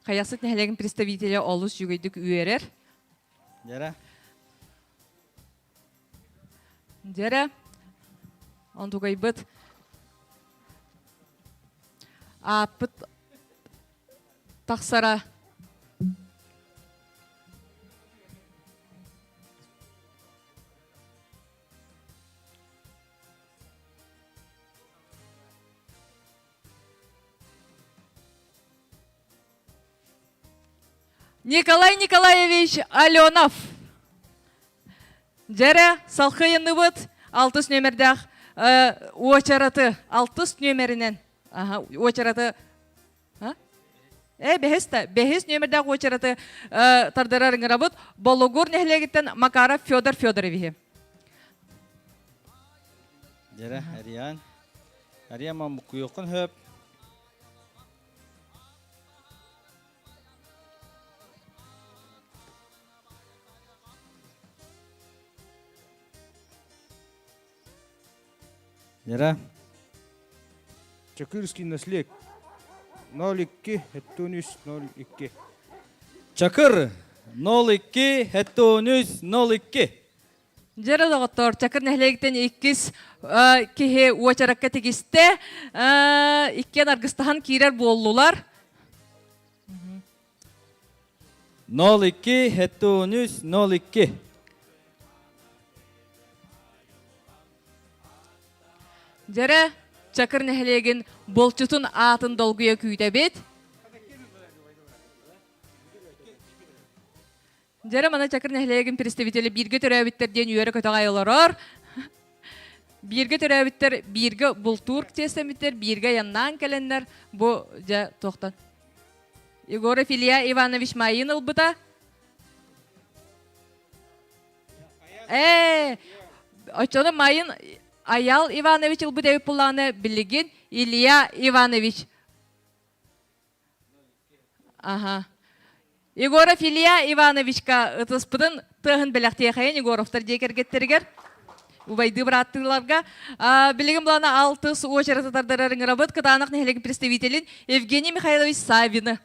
Хайахсыт нэһилиэгин представителэ олус үчүгэйдик үөрэр. Дьэрэ. Дьэрэ. Онтугайбыт ааппыт тахсара Николай Николаевич Аленов. Дьэрэ, салхыйынныбыт алтыс нүөмэрдээх уочараты алтыс нүөмэринэн уочараты Э, бэһис да, бэһис нүөмэрдээх уочараты тардырар ыҥырабыт Болугур нэһилиэгиттэн Макаров Федор Федоровиһы. Дьэрэ, Ариан. Ариан маммуккуйуоххун хөп. Лера. Чакырский наследник. 02 73 02. Чакыр 02 73 02. Дьэрэ доҕоттоор, Чакыр нэһилиэгиттэн иккис киһи уочаракка тигистэ. Иккиэн аргыстаһан киирэр буоллулар. 02 73 02. Дьэрэ, Чакыр нэһилиэгин булчутун аатын долгуйа күүтэбит. Дьэрэ мана Чакыр нэһилиэгин представителэ бииргэ төрөөбүттэр диэн үөрэ-көтөҕө олорор. Бииргэ төрөөбүттэр бииргэ бултуур чиэстэммиттэр, бииргэ айаннаан кэлэннэр бу дьэ туохтан. Егоров Илья Иванович Майин ылбыта. Ээ, оччону Майин Аял Иванович ылбыт эбит буллаҕына билигин Илья Иванович Аха. Егоров Илья Ивановичка ытыспытын тыаһын бэлэхтиэхэйин Егоровтар дьиэ кэргэттэригэр убайдыы бырааттыыларга. Билигин былаана алтыс уочараты тардарар ыҥырабыт Кытаанах нэһилиэгин представителин Евгений Михайлович Савины.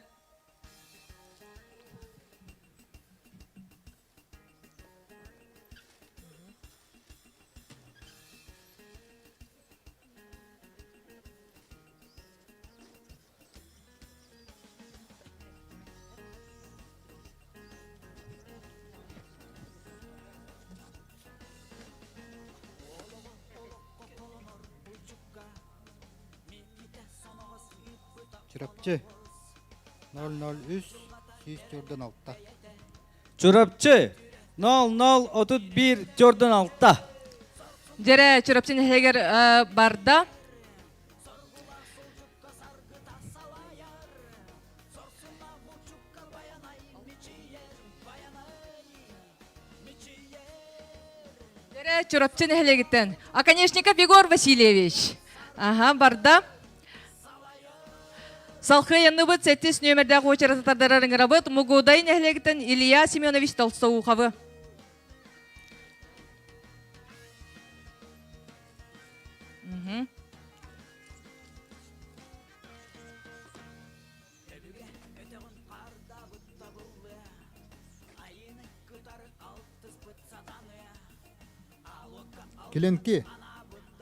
Чурапчы 003 146. Чурапчы 0031 46. Дьэрэ Чурапчы нэһилиэгэр барда. Дьэрэ Чурапчы нэһилиэгиттэн Оконешников Егор Васильевич. Аха, барда. Салхыйанныбыт сэттис нүөмэрдээх уочараты тардарар ыҥырабыт Мугудай нэһилиэгиттэн Илья Семенович Толстоуховы. Килэнки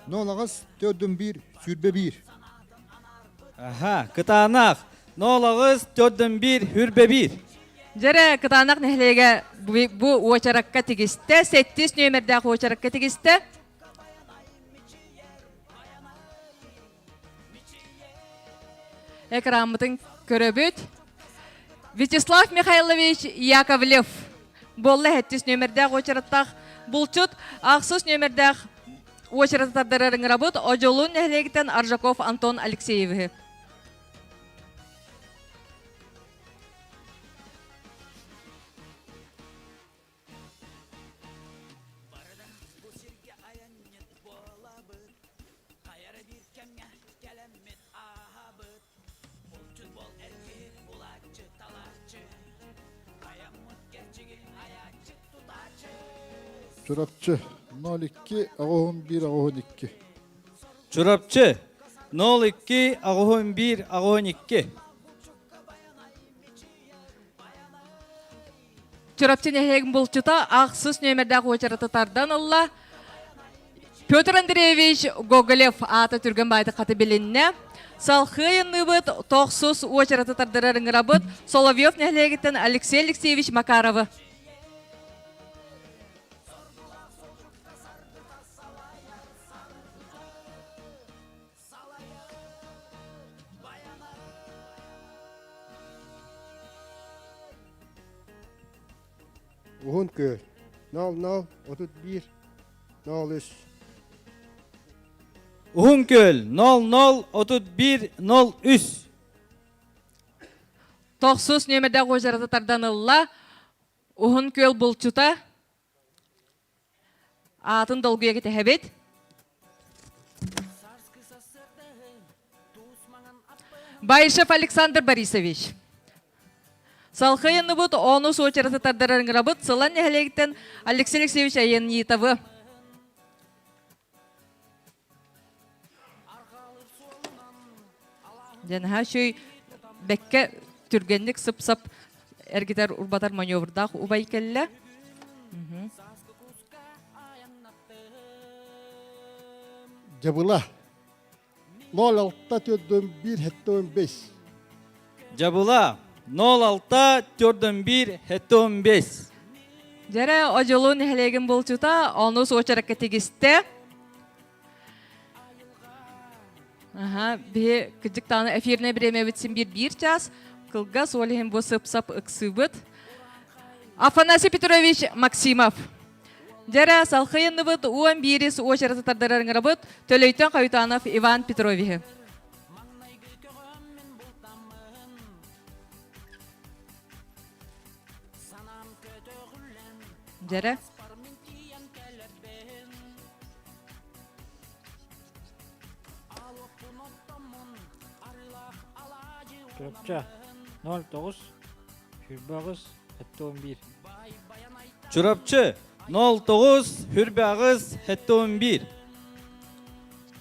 08 401 21. Аха, кытаанах 08 401 21. Дьэрэ, Кытаанах нэһилиэгэ бу уочаракка тигистэ, сэттис нүөмэрдээх уочаракка тигистэ. Экраммытын көрөбүт. Вячеслав Михайлович Яковлев буолла сэттис нүөмэрдээх уочараттаах булчут, ахсыс нүөмэрдээх уочараты тардарар ыҥырабыт Одьулуун нэһилиэгиттэн Аржаков Антон Алексеевиһы. Чурапчы 02 81 82. Чурапчы 02 81 82. Чурапчы нэһилиэгин булчута ахсыс нүөмэрдээх уочараты тардан ылла. Петр Андреевич Гоголев аата түргэн баайдык хаты билиннэ. Салхыы айанныыбыт тохсус уочараты тардырар ыҥырабыт Соловьев нэһилиэгиттэн Алексей Алексеевич Макаровы. Уһун Күөл 00 31 03. Уһун Күөл 00 31 03. Тохсус нүөмэрдээх уочараты тардан ылла. Уһун Күөл булчута Аатын долгуйа кэтэһэбит. Баишев Александр Борисович. Салхайынныбыт онус уочараты тардарар ыҥырабыт Сылан нэһилиэгиттэн Алексей Алексеевич Аяннитовы. Дьанаһа үчүй бэккэ түргэнник сып-сап эргитэр урбатар маневрдаах убай кэллэ. Дьабыла 06 41 75. Дьабыла 06 41 75. Дьэрэ Одьулуун нэһилиэгин булчута онус уочаракка тигистэ. Аха, биһи кыдьыктааны эфирнэй бириэмэбит син биир биир час. Кылгас, ол иһин бу сып-сап ыксыыбыт. Афанасий Петрович Максимов. Дьэрэ, салхыйынныбыт уон биирис уочараты тардарар ыҥырабыт Төлөйтөн Хаютанов Иван Петровиһы. Дьэрэ. Чурапча 09 28 71. Чурапчы 09 28 71.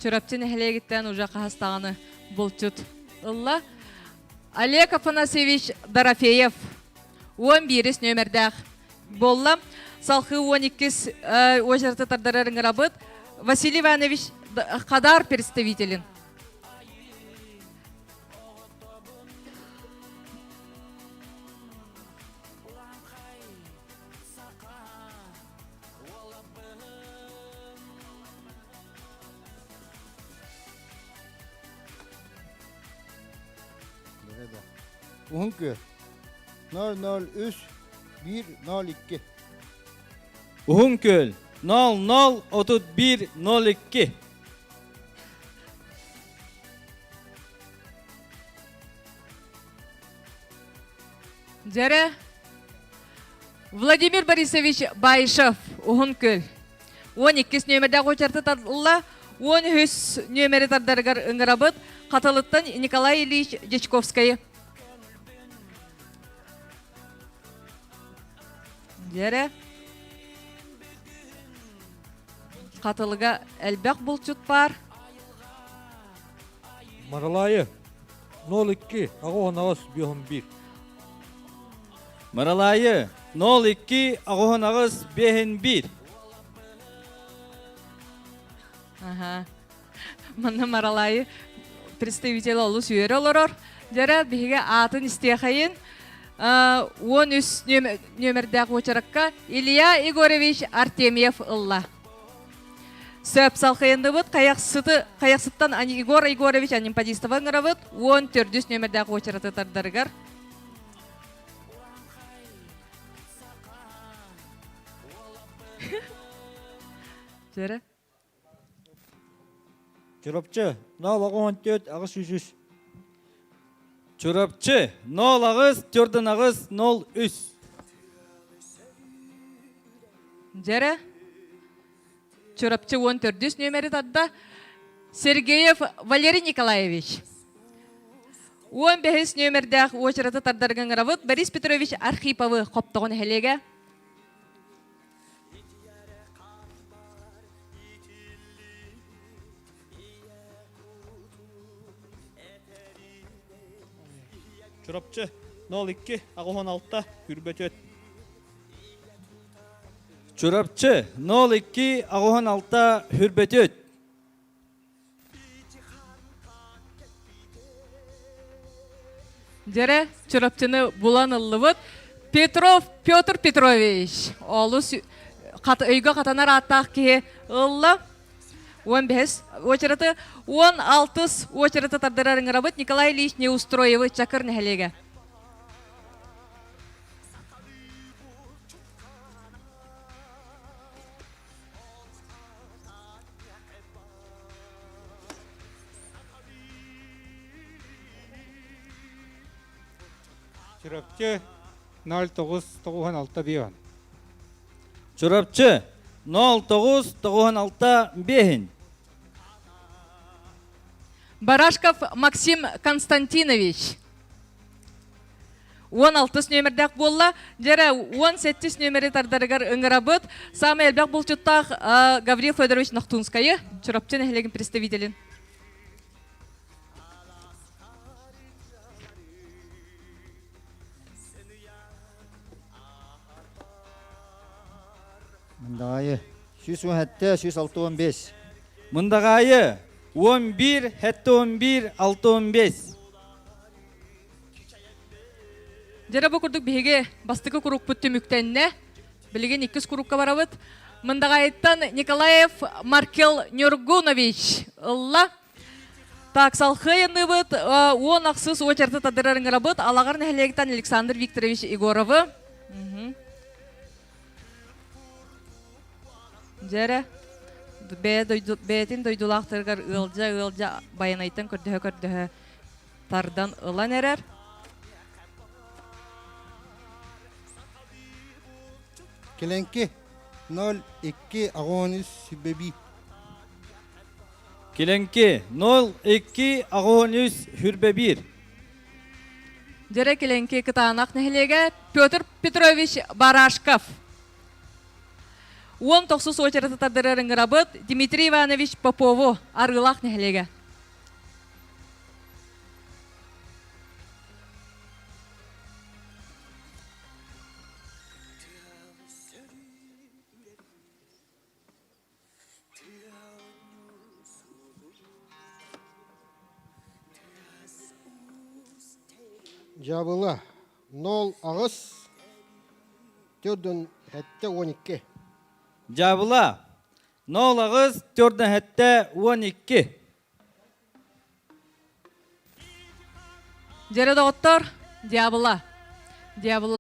Чурапчы нэһилиэгиттэн уже хаһыстаҕаны булчут ылла. Олег Афанасьевич Дорофеев 11 нүөмэрдээх буолла. Салхыы 12 уочараты тардарар ыҥырабыт. Василий Иванович Хадар представителин. Уһун күөл 003 102. Уһун күөл 00 31 02. Дьэрэ Владимир Борисович Баишев Уһун Күөл 12 нүөмэрдээх уочарты тардылла 13 нүөмэри тардарыгар ыҥырабыт Хатылыттан Николай Ильич Дьячковскайы. Дьэрэ Хатылыга элбэх булчут баар. Маралайы 02 аҕыс 51. Маралайы 02 аҕыс 51. Аха. Манна Маралайы представитель олус үөрэ олорор. Дьэрэ биһиги аатын истиэхэйин. 13 нүөмэрдээх уочаракка Илья Егорович Артемьев ылла. Сөп салхайындыбыт хайахсыты хайахсыттан Егор Егорович Анимпадистова ыҥырабыт 14 нүөмэрдээх уочараты тардарыгар. Жара. Чурапчы 0 14 803. Чурапчы 0 8 4 03. Жара. Чурапчы 14 нүөмэри тарда Сергеев Валерий Николаевич. 15 нүөмэрдээх уочараты тардарга ыҥырабыт Борис Петрович Архиповы хоптоҕун нэһилиэгэ. Чурапчы 02 86 Хүрбөтөт. Чурапчы 02 86 Хүрбөтөт. Дьэрэ, Чурапчыны булан ыллыбыт. Петров Петр Петрович олус өйгө хатанар ааттаах киһи ылла. 15 очераты 16 очераты тардырар ыҥырабыт Николай Ильич Неустроевы Чакыр нэһилиэгэ. Чурапчы 09 96 5. Чурапчы 09 96 5. Барашков Максим Константинович. 16 нүөмэрдээх буолла. Дьэрэ 18 нүөмэри тардарыгар ыҥырабыт. Саамай элбэх булчуттаах Гаврил Федорович Нохтунскайы, Чурапчы нэһилиэгин представителин. Мындаҕайы 117, 165. Мындаҕайы 11, 71, 65. Дьэрэ бу курдук биһиги бастакы курукпут түмүктэннэ. Билигин иккис курукка барабыт. Мындаҕайыттан Николаев Маркел Нюргунович ылла. Так, салхыайынныбыт уон ахсыс уочарты тадырар ыҥырабыт Алаҕар нэһилиэгиттэн Александр Викторович Егоровы. Дьэрэ, бэйэтин дойдулаахтарыгар ыалдьа-ыалдьа Байанайтан көрдөһө-көрдөһө тардан ылан эрэр. Килэҥки 0 2 агонис сүбэби. Килэҥки 0 2 агонис хүрбэбир. Дьэрэ Килэҥки Кытаанах нэһилиэгэ Петр Петрович Барашков. Уон тохсус уочараты тардырар ыҥырабыт Дмитрий Иванович Попову Арыылаах нэһилиэгэ. Дьаабыла 0-8 төрдүн сэттэ 12. Дьаабыла 0-8 төрдүн сэттэ 12. Дьэрэ доҕоттор, дьаабыла. Дьаабыла.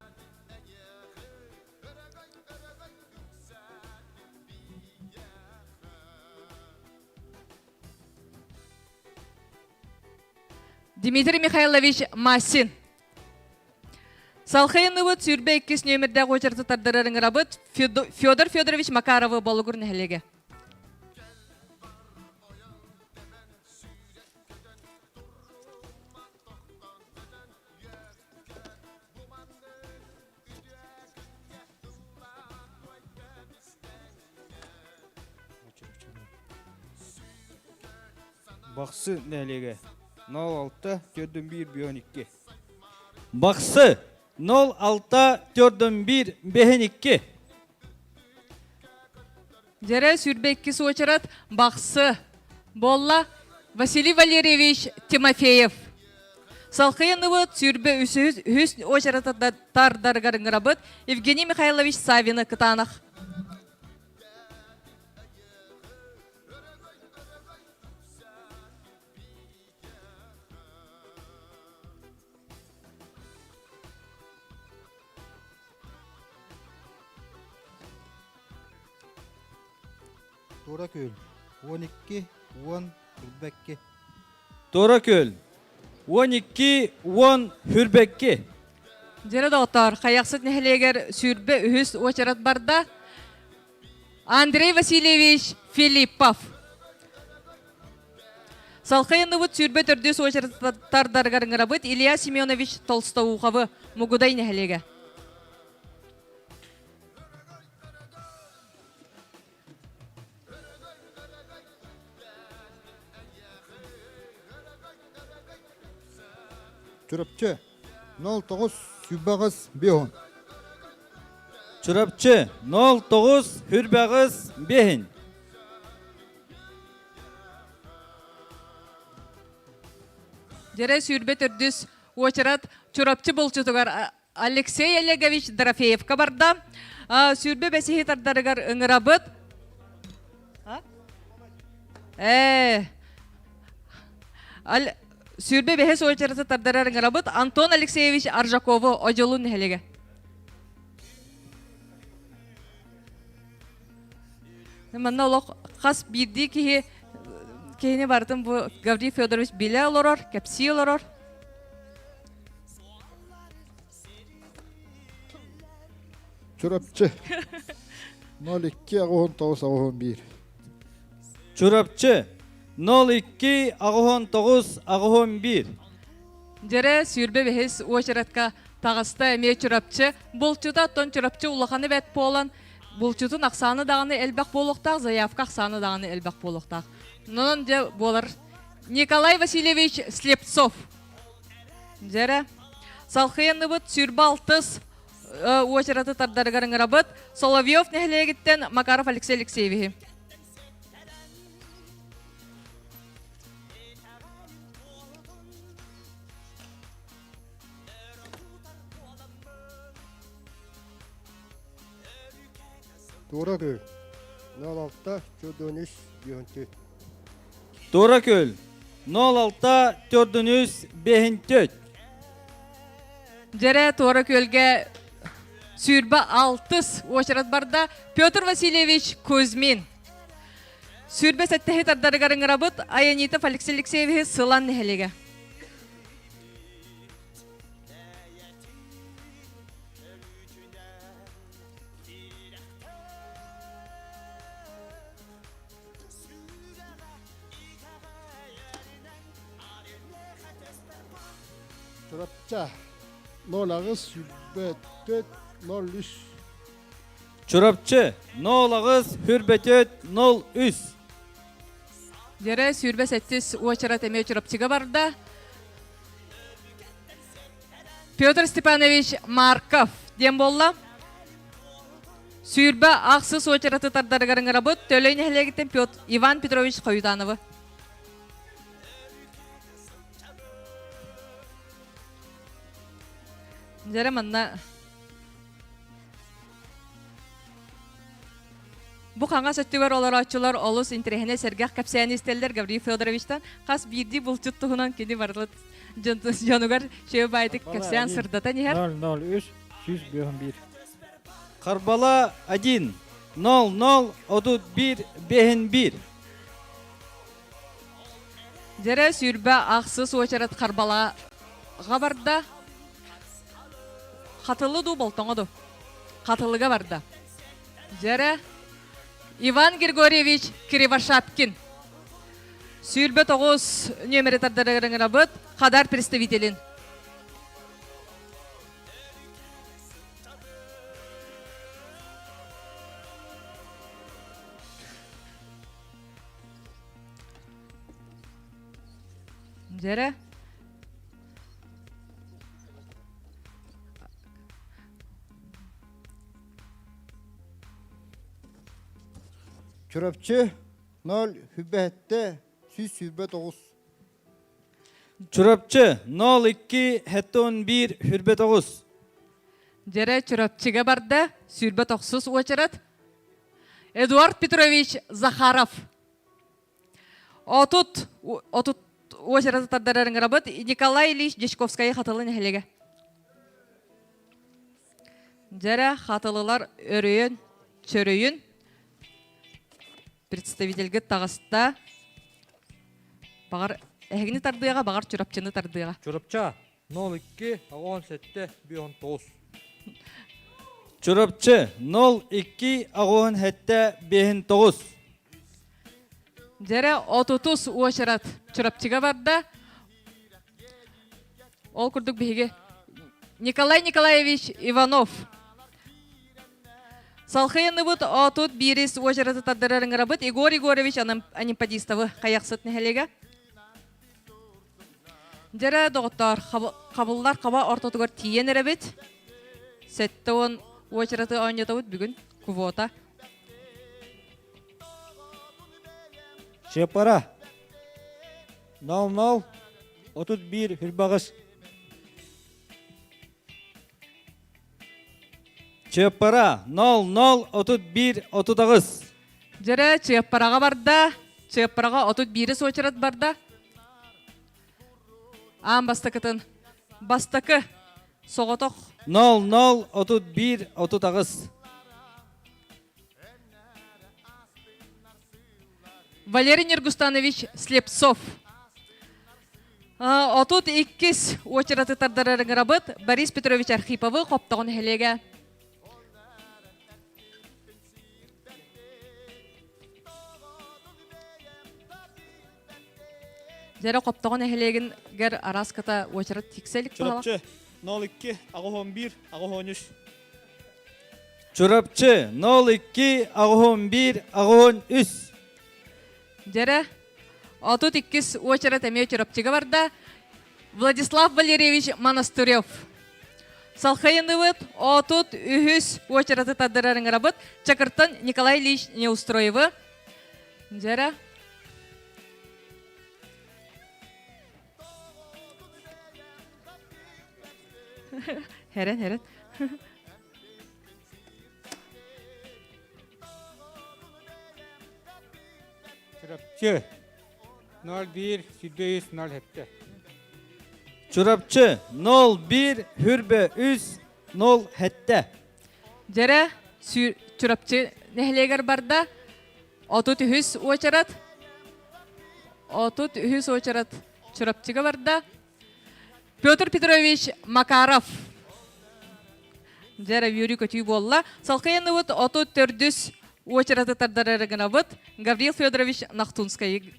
Дмитрий Михайлович Масин. Салхайыныбыт сүүрбэ иккис нүөмэрдээх уочараты тардарар ыҥырабыт Федор Федорович Макаровы Болугур нэһилиэгэ. Бахсы нэһилиэгэ 06 401 12. Бахсы 06 401 52. Дьэрэ 22 уочарат Бахсы буолла Василий Валерьевич Тимофеев. Салхыйыныбыт сүүрбэ үсүһүс үһүс уочарата тардарыгар ыҥырабыт Евгений Михайлович Савины кытаанах. Туора күөл 12 10 хүрбэкки. Туора күөл 12 10 хүрбэкки. Дьэрэ доҕоттоор, Хайахсыт нэһилиэгэр сүүрбэ үһүс уочарат барда. Андрей Васильевич Филиппов. Салхайынныбыт сүүрбэ төрдүс уочараттардарыгар ыҥырабыт Илья Семенович Толстоуховы Мугудай нэһилиэгэ. Чурапчы 09 сүбэҕис биһун. Чурапчы 09 хүрбэҕис биһин. Дьэрэ сүүрбэ төрдүс уочарат Чурапчы булчутугар Алексей Олегович Дорофеевка барда. Сүүрбэ бэсиһи тардарыгар ыҥырабыт. Э, Сүүрбэ бэһис уочараты тардарар ыҥырабыт Антон Алексеевич Аржакову Одьулун нэһилиэгэ. Манна олох хас биирдии киһи киһини барытын бу Гаврил Федорович билэ олорор, кэпсии олорор. Чурапчы. 02 89 81. Чурапчы 02 89 81. Дьэрэ сүүрбэ бэһис уочаратка таҕыста эмиэ Чурапчы. Булчута оттон Чурапчы улаханы бэт буолан, булчутун ахсааны даҕаны элбэх буолуохтаах, заявка ахсааны даҕаны элбэх буолуохтаах. Онон дьэ буолар Николай Васильевич Слепцов. Дьэрэ. Салхыйанныбыт сүүрбэ алтыс уочараты тардарыгар ыҥырабыт Соловьев нэһилиэгиттэн Макаров Алексей Алексеевиһи. Туора күөл 06 403 54. Туора күөл 06 403 54. Дьэрэ Туора күөлгэ сүүрбэ алтыс уочарат барда Петр Васильевич Кузьмин. Сүүрбэ сэттэһи тардарыгар ыҥырабыт Аянитов Алексей Алексеевиһы Сылан нэһилиэгэ. Чурапча 08 сүүрбэ 03. Чурапчы 08 хүрбөтөт 03. Дьэрэ сүүрбэ сэттис уочарат эмиэ Чурапчыга барда. Петр Степанович Марков диэн буолла. Сүүрбэ ахсыс уочараты тардарыгар ыҥырабыт Төлөй нэһилиэгиттэн Петр Иван Петрович Хоютановы. Дьэрэ манна Бу хаҥас өттүгэр олорооччулар олус интэриэһинэй сэргэх кэпсээни истэллэр Гаврил Федоровичтан. Хас биирдии булчут туһунан кини барылыт дьонугар чөйө баайдык кэпсээн сырдатан иһэр. 003 151. Харбала 1 0 0 31 5 1. Дьэрэ сүүрбэ ахсыс уочарат Харбалаҕа барда. Хатылы дуу, Болтоҥо дуу? Хатылыга барда. Дьэрэ Иван Григорьевич Кривошапкин. 29 нүөмэри тардарыгар ыҥырабыт Хадар представителин. Дьэрэ Чурапчы 0 хүбэһэттэ 129. Чурапчы 02 71 хүрбэ 9. Дьэрэ Чурапчыга барда, сүүрбэ тохсус уочарат. Эдуард Петрович Захаров. Отут, отут уочараты тардарар ыҥырабыт Николай Ильич Дьячковскай Хатылы нэһилиэгэ. Дьэрэ Хатылылар өрөйөн, чөрөйүн представительгэ таҕыста. Баҕар эһигини тардыаҕа, баҕар Чурапчыны тардыаҕа. Чурапча 02 87 59. Чурапчы 02 87 59. Дьэрэ отутус уочарат Чурапчыга барда. Ол курдук биһиги Николай Николаевич Иванов Салхыйыныбыт отут биирис уочараты тардарар ыҥырабыт Егор Егорович Анемподистовы Хайахсыт нэһилиэгэ. Дьэрэ доҕоттоор, хабыллар хаба ортотугар тиийэн эрэбит. 70 уочараты оонньотобут бүгүн квота. Чыаппара 00 31 хүрбаҕыс Чыаппара 00 31 38. Дьэрэ Чыаппараҕа барда. Чыаппараҕа 31 суочарат барда. Аан бастакытын бастакы соҕотох 00 31 38. Валерий Нюргустанович Слепцов. Отут иккис уочараты тардарар ыҥырабыт Борис Петрович Архиповы Хоптоҕун нэһилиэгэ. Дьэрэ Хоптоҕо нэһилиэгингэр араската уочарат тиксэ илик Чурапчы 02 81 83. Чурапчы 02 81 83. Дьэрэ 32 уочарат эмиэ Чурапчыга барда. Владислав Валерьевич Монастырев. Салхайыныбыт 33 уочараты тардырар ыҥырабыт Чакыртан Николай Ильич Неустроевы. Дьэрэ Хэрэн, хэрэн. Чурапчы 01 103 07. Чурапчы 01 хүрбэ 3 07. Дьэрэ Чурапчы нэһилиэгэр барда. 33 уочарат 33 уочарат Чурапчыга барда. Петр Петрович Макаров. Дьэрэ үөрүү көтүү буолла. Салкайаныбыт 34 уочараты тардарары гынабыт. Гаврил Федорович Нахтунскай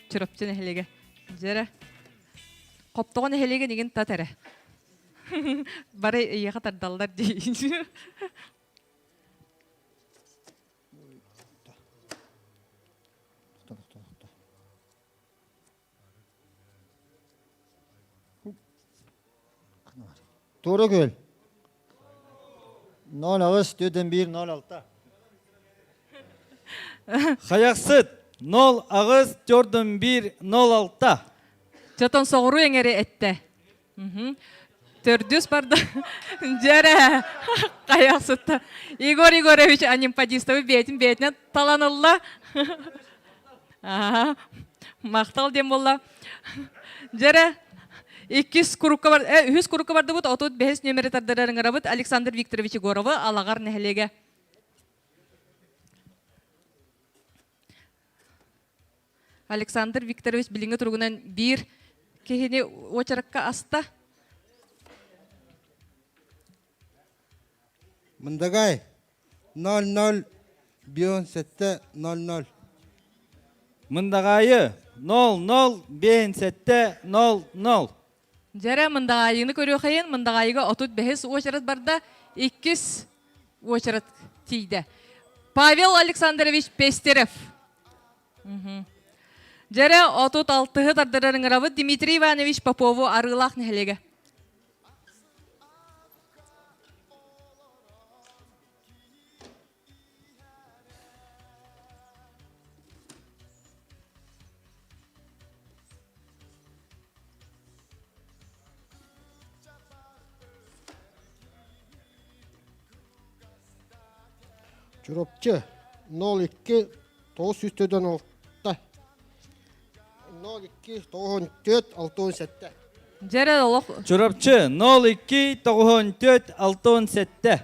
Чурапчы нэһилиэгэ. Дьэрэ. Хоптоҕо нэһилиэгэ нигин тат эрэ. Бары эйиэхэ тардаллар дии. Туора күөл. 08 41 06. Хайахсыт 08 41 06. Чотон соҕуруу эҥэри эттэ. Төрдүс барда. Дьэрэ, хайахсытта. Егор Егорович Анимпадистовы бэйэтин бэйэтинэн талан ылла. Махтал диэн буолла. Дьэрэ, иккис курукка бар, үһүс курукка бардыбыт, 35 нүөмэри тардарар ыҥырабыт Александр Викторович Егоровы Алаҕар нэһилиэгэ. Александр Викторович билиҥҥи туругунан биир киһини уочаракка аста. Мындагай 00 7 00. Мындаҕайы 00 7 00. Дьэрэ Мындаҕайыны көрүөхайын Мындаҕайыга 35 уочарат барда, иккис уочарат тиийдэ. Павел Александрович Пестерев. Дьэрэ 36-ы тардырар ыҥырабыт Дмитрий Иванович Попову Арыылаах нэһилиэгэ. Чурапчы 02 946 02 94 67. Дьэрэ олох Чурапчы 02 94 67.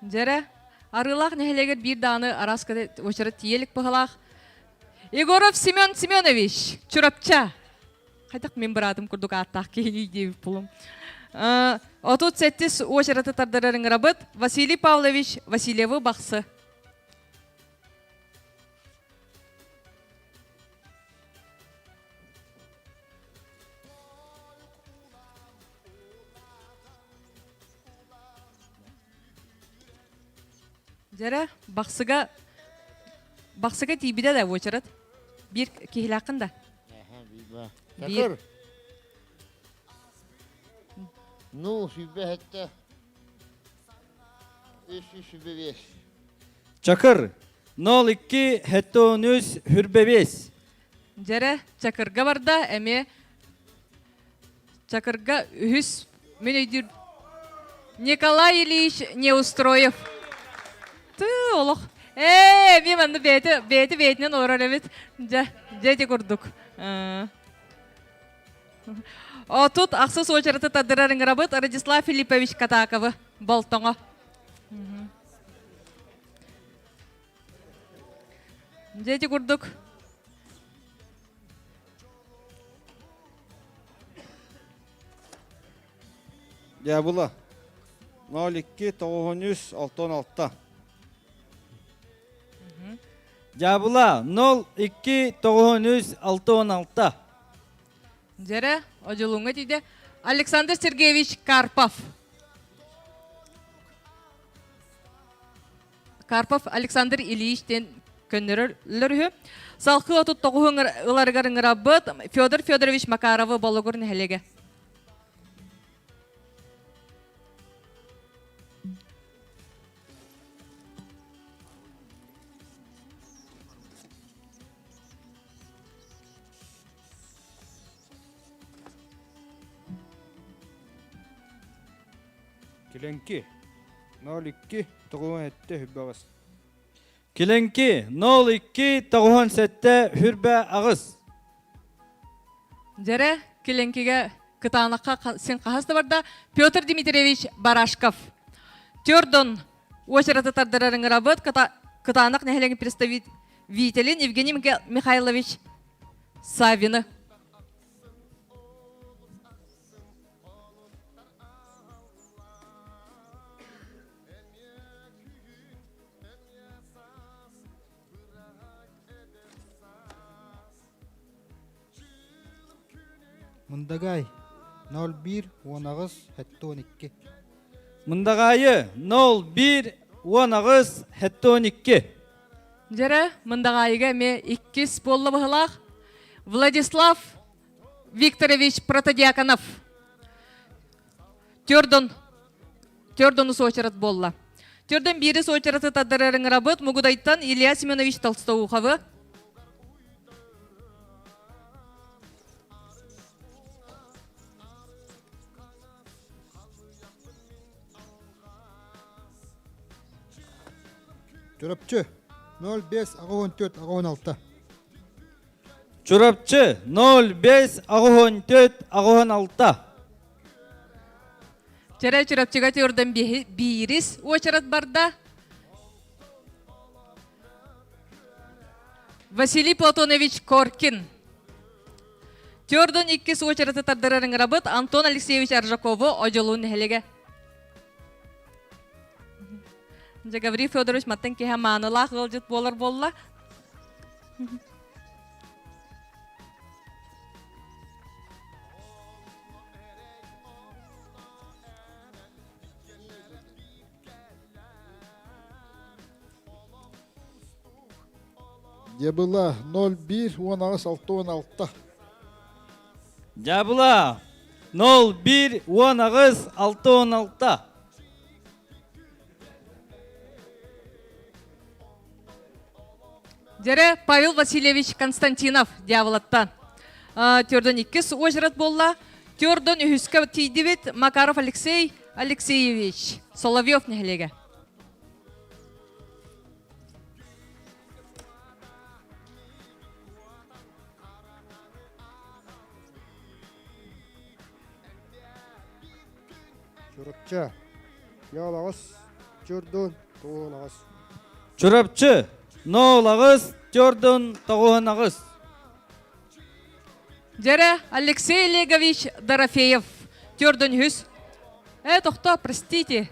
Дьэрэ, Арыылаах нэһилиэгэр биир даҕаны араас уочарат тиийэ илик быһалаах. Егоров Семен Семенович, Чурапча. Хайдах мин быраатым курдук ааттаах киһиний диэбит булум. 38 уочараты тардарар ыҥырабыт Василий Павлович Васильевы Бахсы. Дьэрэ, Бахсыга Бахсыга тиийбитэ да уочарат. Биир киһилээххин да? Биир. Ну, сүбэ хэтте. Үс сүбэ бес. Чакыр 02 13 хүрбэ бес. Дьэрэ, Чакырга барда, эмиэ Чакырга үһүс мин өйдүүр Николай Ильич Неустроев. Ты олох. Ээ, эмиэ манна бэйэтэ бэйэтэ бэйэтинэн олорор эбит. Дьэ, дьэ ити курдук. Отут ахсыс уочараты тардырар ыҥырабыт Радислав Филиппович Катаковы Болтоҥо. Дьэ ити курдук. Дьаабыла 02 93 66. Дьаабыла 02 93 66. Дьэрэ, одьулуҥҥа тиийдэ. Александр Сергеевич Карпов. Карпов Александр Ильич диэн көннөрөллөр үһү. Салхыы 39 ыларыгар ыҥырабыт Федор Федорович Макаровы Болугур нэһилиэгэ. Килэҥки 02 97 хүрбэ аҕыс. Килэҥки 02 97 хүрбэ аҕыс. Дьэрэ, Килэҥкигэ кытаанахха син хаһыс да барда Петр Дмитриевич Барашков. Төрдон уочараты тардарар ыҥырабыт кытаанах нэһилиэгин представителин Евгений Михайлович Савины. Мындагай 01 18 72. Мындаҕаайы 01 18 72. Дьэрэ, Мындаҕаайыга эмиэ иккис буолла быһылаах. Владислав Викторович Протодьяконов. Төрдон Төрдону суочарат буолла. Төрдөн биири суочараты таддарар ыҥырабыт Мугудайтан Илья Семенович Толстоуховы. Чурапчы 05 84 86. Чурапчы 05 84 86. Чэрэ Чурапчыга төрдөн биирис уочарат барда. Василий Платонович Коркин. Төрдөн иккис уочараты тардарар ыҥырабыт Антон Алексеевич Аржакову Одьолуун нэһилиэгэ. Дьэ, Гаврил Федорович маттан киһи маанылаах ыалдьыт буолар буолла. Дьабыла 01 18 66. Дьабыла 01 18 66. Дьэрэ Павел Васильевич Константинов дьяволаттан. Төрдөн иккис уочарат буолла. Төрдөн үһүскэ тиийдибит Макаров Алексей Алексеевич Соловьев нэһилиэгэ. Чурапчы. Ньоолоҕус, Чурдун, Туһунаҕыс. Чурапчы, Ноолаҕыс, Чурдун, Тоҕуһунаҕыс. Дьэрэ Алексей Олегович Дорофеев. Төрдөн үһүс. Э, тохто, простите.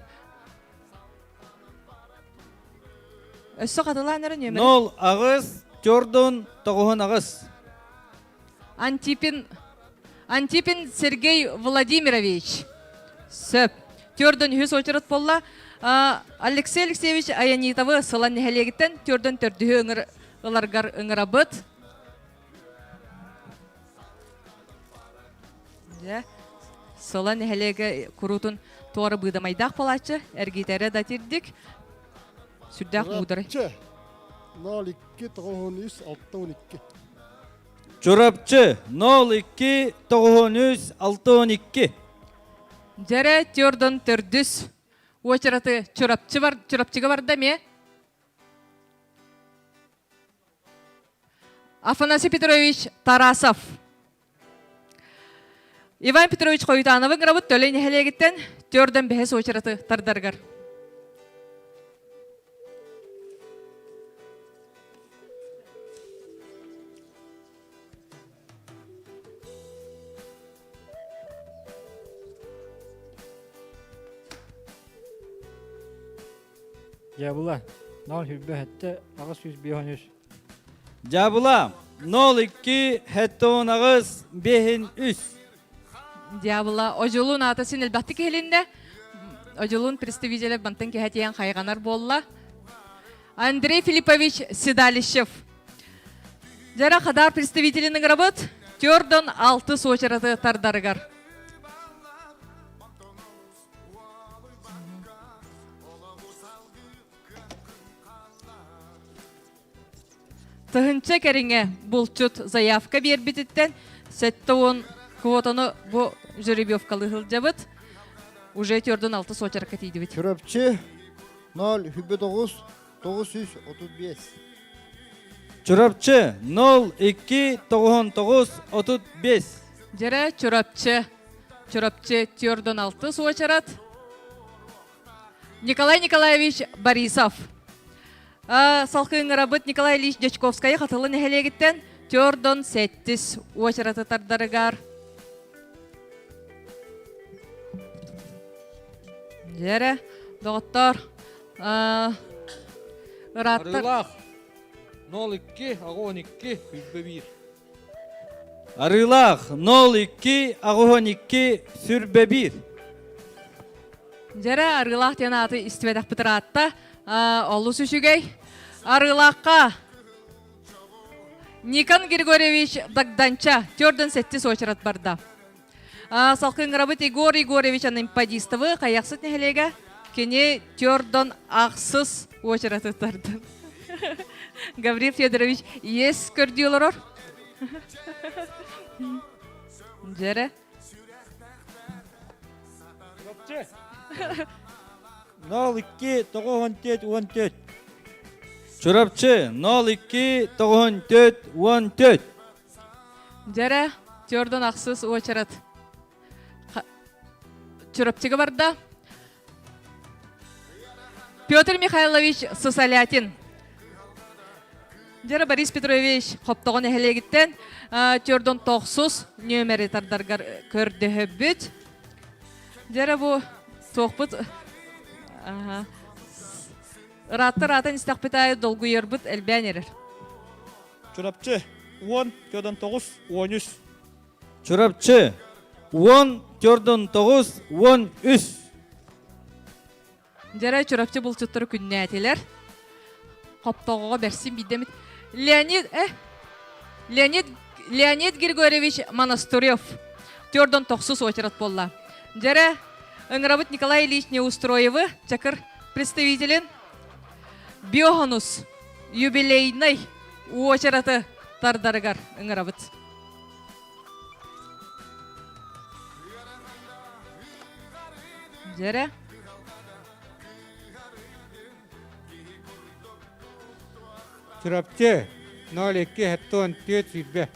Өссө хатылаан эрэ нөмер. Нол аҕыс, төрдөн, тоҕуһун аҕыс. Антипин Антипин Сергей Владимирович. Сөп. Төрдөн үһүс очерет болла. Алексей Алексеевич Аянитовы сылан нэһилиэгиттэн төрдөн төрдүһү ыҥыр ыларгар ыҥырабыт. Дьэ, сыла нэһилиэгэ куруутун туора быыдамайдаах буолааччы, эргитэрэ да тирдик, сүрдээх муударай. 02 93 612. Чурапчы 02 93 612. Дьэрэ төрдөн төрдүс уочараты Чурапчы бар, Чурапчыга барда эмиэ. Афанасий Петрович Тарасов. Иван Петрович Хойутановы ыҥырабыт Төлөй нэһилиэгиттэн төрдөн бэһис уочараты тардаргар. Дьаабыла, 0 27 853. Дьаабыла 02 78 5 3. Дьаабыла Одьулуун аата син элбэхтик иһилиннэ. Одьулуун представителэ бантан кэһэтиэн хайҕанар буолла. Андрей Филиппович Седалищев. Дьара Хадаар представителин ыҥырабыт. Төрдөн алты суочараты тардарыгар. Тыһынча кэриҥэ булчут заявка биэрбититтэн 70 квотаны бу жеребьевкалыы сылдьабыт. Уже төрдөн алты суочарка тиийдибит. Чурапчы 0 9 935. Чурапчы 0 2 99 35. Дьэрэ Чурапчы. Чурапчы төрдөн алты суочарат. Николай Николаевич Борисов. Салхыҥырабыт Николай Ильич Дьячковскайы Хатылы нэһилиэгиттэн төрдөн сэттис уочараты тардарыгар. Дьэрэ, доҕоттор, ырааттар. Арыылаах 02 12 1. Арыылаах 02 82 сүрбэ 1. Дьэрэ Арыылаах диэн ааты истибэтэхпит ыраатта. Олус үчүгэй. Арыылаахха Никон Григорьевич Дагданча төрдөн сэттис очерат барда. Салкыҥырабыт Егор Егорович Анемподистовы Хайахсыт нэһилиэгэ кини төрдөн ахсыс очераты тарды. Гаврил Федорович иэс көрдүү олорор. Дьэрэ. 02 94 14. Чурапчы 02 94 14. Дьэрэ, төрдөн ахсыс уочарат Чурапчыга барда. Петр Михайлович Сосалятин. Дьэрэ Борис Петрович Хоптоҕо нэһилиэгиттэн төрдөн тохсус нүөмэри тардаргар көрдөһөбүт. Дьэрэ бу суохпут ырааттар аатын истэхпит аайы долгуйарбыт элбээн эрэр. Чурапчы 10 төрдөн 9 13. Чурапчы 10 төрдөн 9 13. Дьэрэ Чурапчы булчуттары күннээтилэр. Хоптоҕоҕо бэрсин биирдэмит. Леонид, э, Леонид, Леонид Григорьевич Монастырев. Төрдөн тохсус очерат буолла. Дьэрэ, ыҥырабыт Николай Ильич Неустроевы, Чакыр представителин Биохонус юбилейнай уочараты тардарыгар ыҥырабыт. Дьэрэ. Чурапчы 02 74 сүрбэ.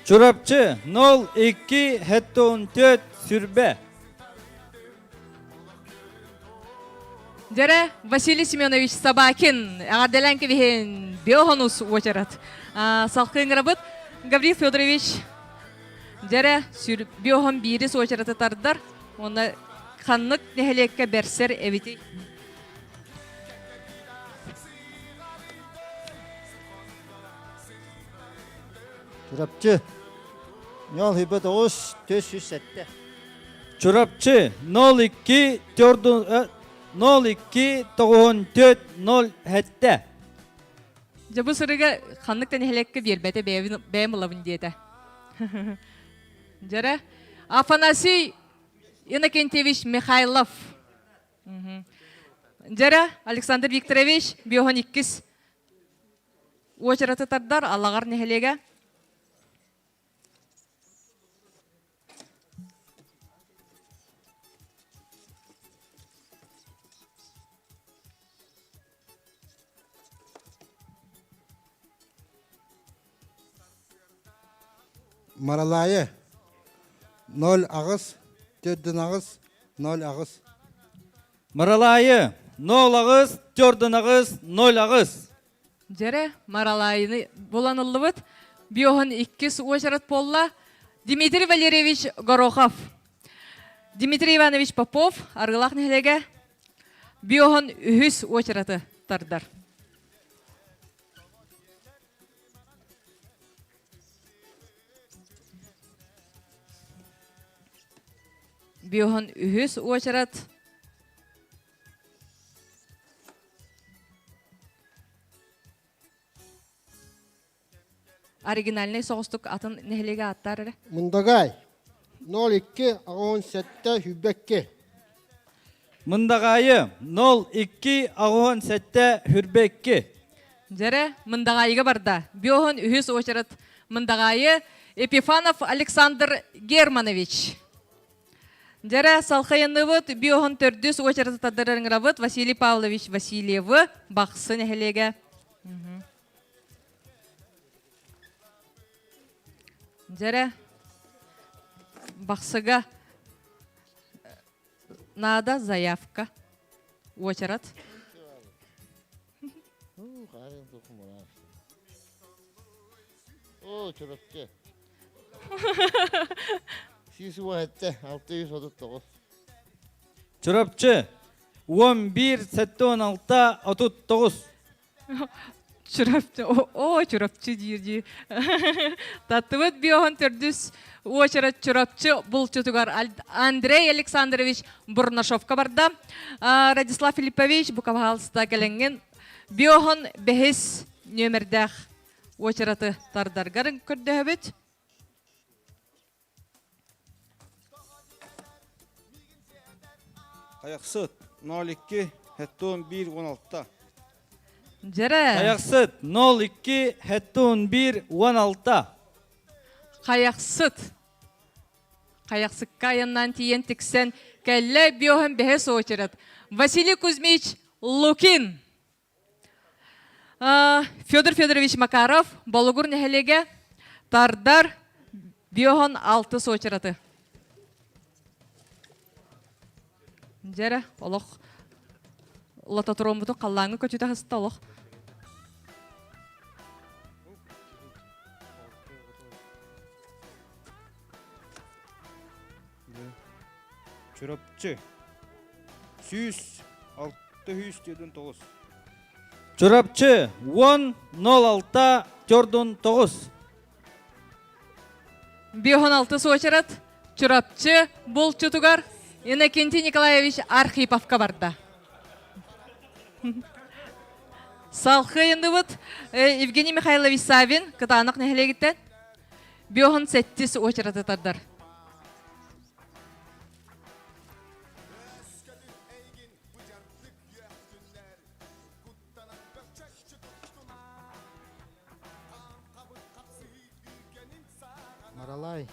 Чурапчы 02 74 сүрбэ. Дьэрэ Василий Семенович Собакин эҕэрдэлээн кэбиһин биохонус уочарат. Салкыҥырабыт Гаврил Федорович дьэрэ сүр биохон биирис уочараты тардар уонна ханнык нэһилиэккэ бэрсэр эбитий? Чурапчы 0,9 407. Чурапчы 02 02 94 07. Дьэ бу сырыга ханнык да нэһилиэккэ биэрбэтэ бэйэм ылабын диэтэ. Дьэрэ Афанасий Иннокентьевич Михайлов. Дьэрэ Александр Викторович биоһон иккис уочараты тардар Алаҕар нэһилиэгэ. Маралаайы 08 4 08 Маралаайы 08 4 08 Дьэрэ, Маралаайыны булан ыллыбыт. Биоһун иккис уочарат буолла. Дмитрий Валерьевич Горохов. Дмитрий Иванович Попов, Аргылаах нэһилиэгэ. Биоһун үһүс уочараты тардар. Биоһон үһүс уочарат. Оригинальнай соҕустук атын нэһилиэгэ ааттаар эрэ. Мындагай 02 87 Хүббэкки. Мындаҕаайы 02 87 Хүрбэкки. Дьэрэ, Мындаҕаайыга барда. Биоһун үһүс уочарат Мындаҕаайы Епифанов Александр Германович. Дьэрэ, салхайынныбыт биоһун төрдүс уочараты тардырарыҥырабыт Василий Павлович Васильевы Бахсы нэһилиэгэ. Дьэрэ, Бахсыга Надо заявка. Уочарат. О, Чурапчы. Сүүс 17, 639. Чурапчы 11 76 39. Чурапчы, о, Чурапчы диир дии. Таттыбыт биоһун төрдүс уочарат Чурапчы булчутугар Андрей Александрович Бурнашовка барда. Радислав Филиппович букабаалыста кэлэҥҥин биоһун бэһис нүөмэрдээх уочараты тардаргар көрдөһөбүт. Хайахсыт 02 71 16. Дьэрэ. Хайахсыт 02 71 16. Хайахсыт. Хайахсыкка айаннаан тиийэн тиксэн кэллэ биоһын бэһис очерет. Василий Кузьмич Лукин. Федор Федорович Макаров, Болугур нэһилиэгэ, Тардар, биоһон алтыс очераты. Дьэрэ, олох лототроммутун халлааҥҥа көтүтэ сыста олох. Чурапчы. 106 149. Чурапчы 10 06 49. 56 суочарат Чурапчы булчутугар Иннокентий Николаевич Архиповка барда. Салхыйындыбыт Евгений Михайлович Савин Кытаанах нэһилиэгиттэн биоһун сэттис уочараты тардар. Маралай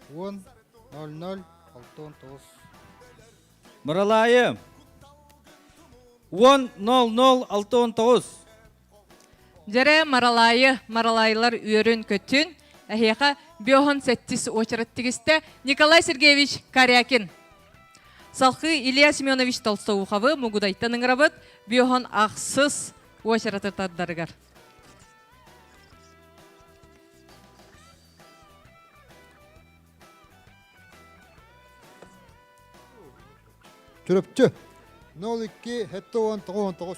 10 00 69. Маралайы 10 00 69. Дьэрэ Маралайы, Маралайлар үөрүн-көтүн, эһиэхэ биоһон сэттис уочарат тигистэ Николай Сергеевич Корякин. Салхыы Илья Семенович Толстоуховы Мугудайтан ыҥырабыт биоһон ахсыс уочараты тардарыгар. Чурапчы 02 79.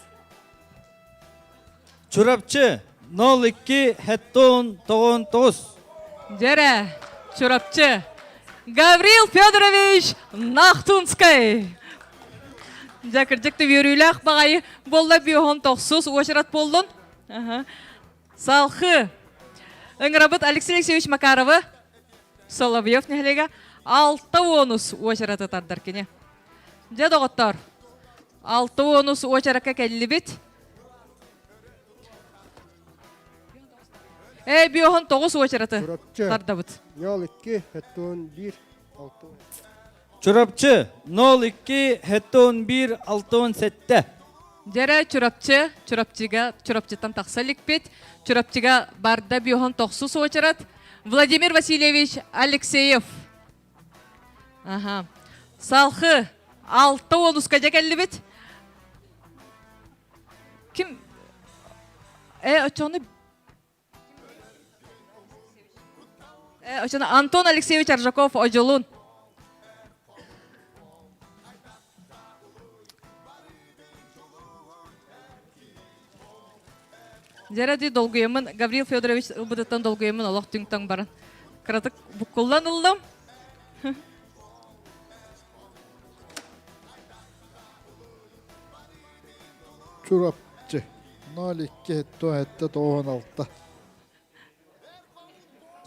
Чурапчы 02 79. Дьэрэ, Чурапчы. Гаврил Федорович Нахтунскай. Дьэ, кырдьык да үөрүүлээх баҕайы буолла биоһон тохсус уочарат буоллун. Салхы. Ыҥырабыт Алексей Алексеевич Макаровы Соловьев нэһилиэгэ алта уонус уочараты тардар кини. Дьэ, доҕоттоор, алта уонус уочаракка кэллибит. Э, биоһон тоҕус уочараты тардабыт. 02 71 6. Чурапчы 02 71 67. Дьэрэ Чурапчы, Чурапчыга, Чурапчыттан тахса иликпит. Чурапчыга барда биоһон тохсус уочарат. Владимир Васильевич Алексеев. Аха. Салхы алта уолуска дьэ кэллибит. Ким? Э, оччону Э, оччону Антон Алексеевич Аржаков Одьулун. Дьэрэ дии долгуйаммын, Гаврил Федорович ылбытыттан долгуйаммын олох түҥ-таҥ баран. Кыратык буккуллан ыллым. Чурапчы. 02 77 96.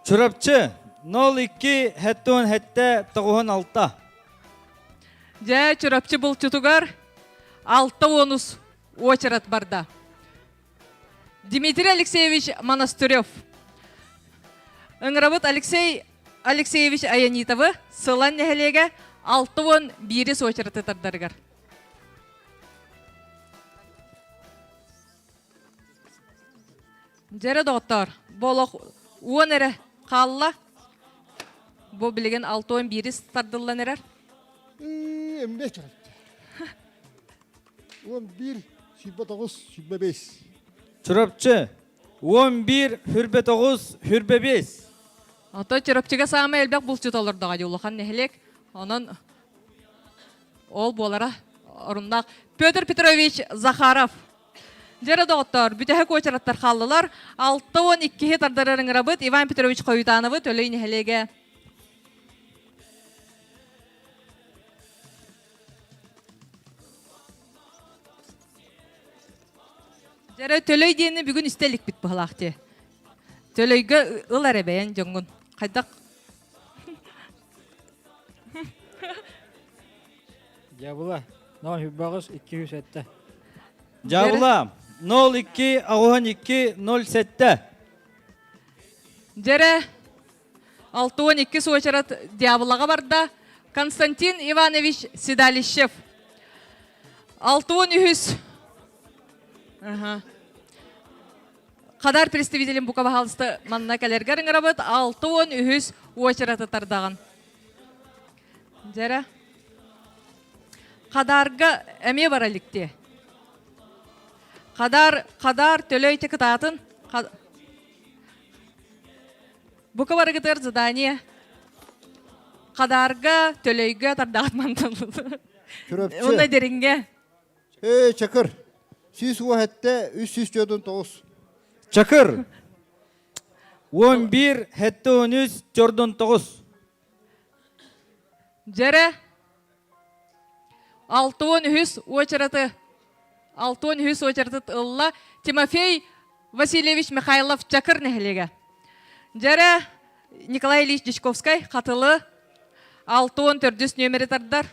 Чурапчы 02 77 96. Дьэ, Чурапчы булчутугар алта уонус уочарат барда. Дмитрий Алексеевич Монастырев. Ыҥырабыт Алексей Алексеевич Аянитовы Сылан нэһилиэгэ 61 уочараты тардарыгар. Дьэрэ доҕоттоор, бу олох уон эрэ хаалла. Бу билигин 61 тардыллан эрэр. Эмне чурапчы. 11 29 25. Чурапчы 11 29 25. Ото Чурапчыга саамай элбэх булчут олордоҕо дии улахан нэһилиэк. Онон ол буолара оруннаах. Петр Петрович Захаров. Дьэрэ доҕоттоор, бүтэһик уочараттар хааллылар. 62-һи тардарар ыҥырабыт Иван Петрович Хойутановы Төлөй нэһилиэгэ. Дьэрэ Төлөй диэни бүгүн истэ иликпит быһалаах дии. Төлөйгө ыл эрэ бэйэн дьоҥҥун. Хайдах Дьабыла, 0 207. Дьабыла 02 82 07. Дьэрэ 62 суочарат дьаабылаҕа барда Константин Иванович Седалищев. 63 Ага. Хадар представителин бука баһаалыста манна кэлэргэр ыҥырабыт 63 уочараты тардаҕын. Дьэрэ. Хадарга эмиэ бара иликтиэ. Хадар, Хадар төлөй кытаатын. Бука барыгытыгар задание. Хадарга, төлөйгө тардаҕыт мантан. Уонна деринге. Эй, Чакыр. 117, 349. Чакыр. 11, 73, 49. Дьэрэ 63 уочараты 63 уочараты ылла Тимофей Васильевич Михайлов Чакыр нэһилиэгэ. Дьэрэ Николай Ильич Дьячковскай Хатылы 64 нүөмэри тардар.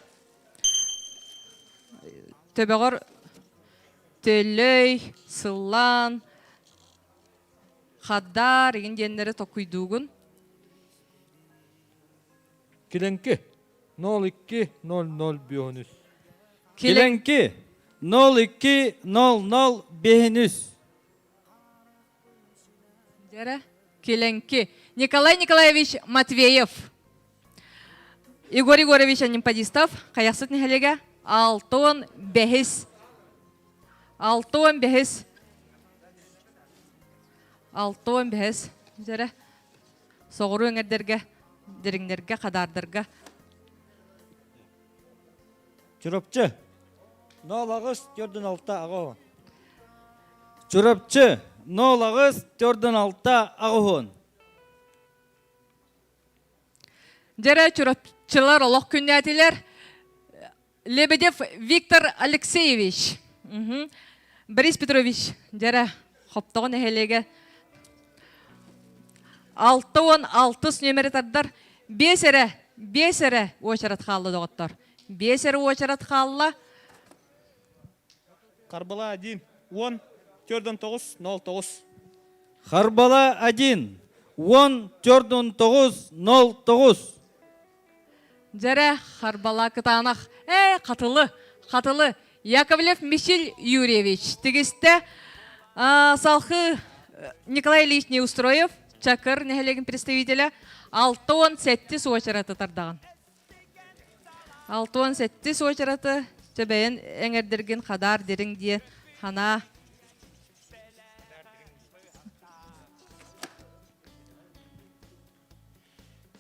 Төбөҕөр Төлөй, Сыллаан, Хадаар игин диэннэри токуйдуугун. Килэҥки 02 00 бөһүнүс. Килэҥки 02 00 бөһүнүс. Дьэрэ Килэҥки. Николай Николаевич Матвеев. Егор Егорович Анимпадистов, Хайахсыт нэһилиэгэ, алтон бэһис. Алтон бэһис. Алтон бэһис. Дьэрэ соҕуруу эҥэрдэргэ, дириҥнэргэ, хадаардарга. Чурапчы. Нол аҕыс, төрдүн алта аҕыһын. Чурапчы. Нол аҕыс, төрдүн алта аҕыһын. Дьэрэ Чурапчылар олох күннээтилэр. Лебедев Виктор Алексеевич. Борис Петрович, дьэрэ, Хоптоҕо нэһилиэгэ 66 нүөмэри тардар. Биэс эрэ, биэс эрэ уочарат хаалла доҕоттор. Биэс эрэ уочарат хаалла. Харбала 1, 10, 4 9, 09. Харбала 1, 10, 4 9, 09. Дьэрэ, Харбала кытаанах, ээ, хатылы, хатылы. Яковлев Михаил Юрьевич тигистэ салхы Николай Ильич Неустроев, Чакыр нэһилиэгин представителэ, 67 уочараты тардаҕын. 67 уочараты чэбэйэн эҥэрдэргин хадаар дириҥ диэ ханаа.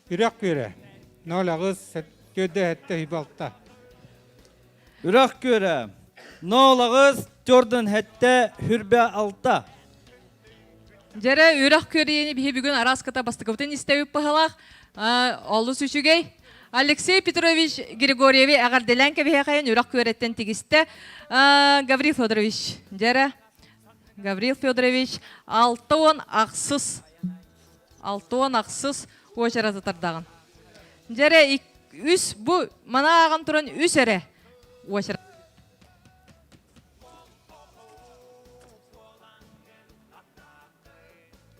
Үрэх күөрэ. 08 7 7 Үрэх күөрэ. 08 4 7 6. Дьэрэ үрэх күөрүйэни биһи бүгүн араас кыта бастакыбытын истэбит быһылаах. Олус үчүгэй. Алексей Петрович Григорьеви эҕэрдэлээн кэбиһэхэйин үрэх күөрэттэн тигистэ. Гаврил Федорович, дьэрэ. Гаврил Федорович 68 68 уочараты тардаҕын. Дьэрэ үс бу мана ааҕан туран үс эрэ уочарат.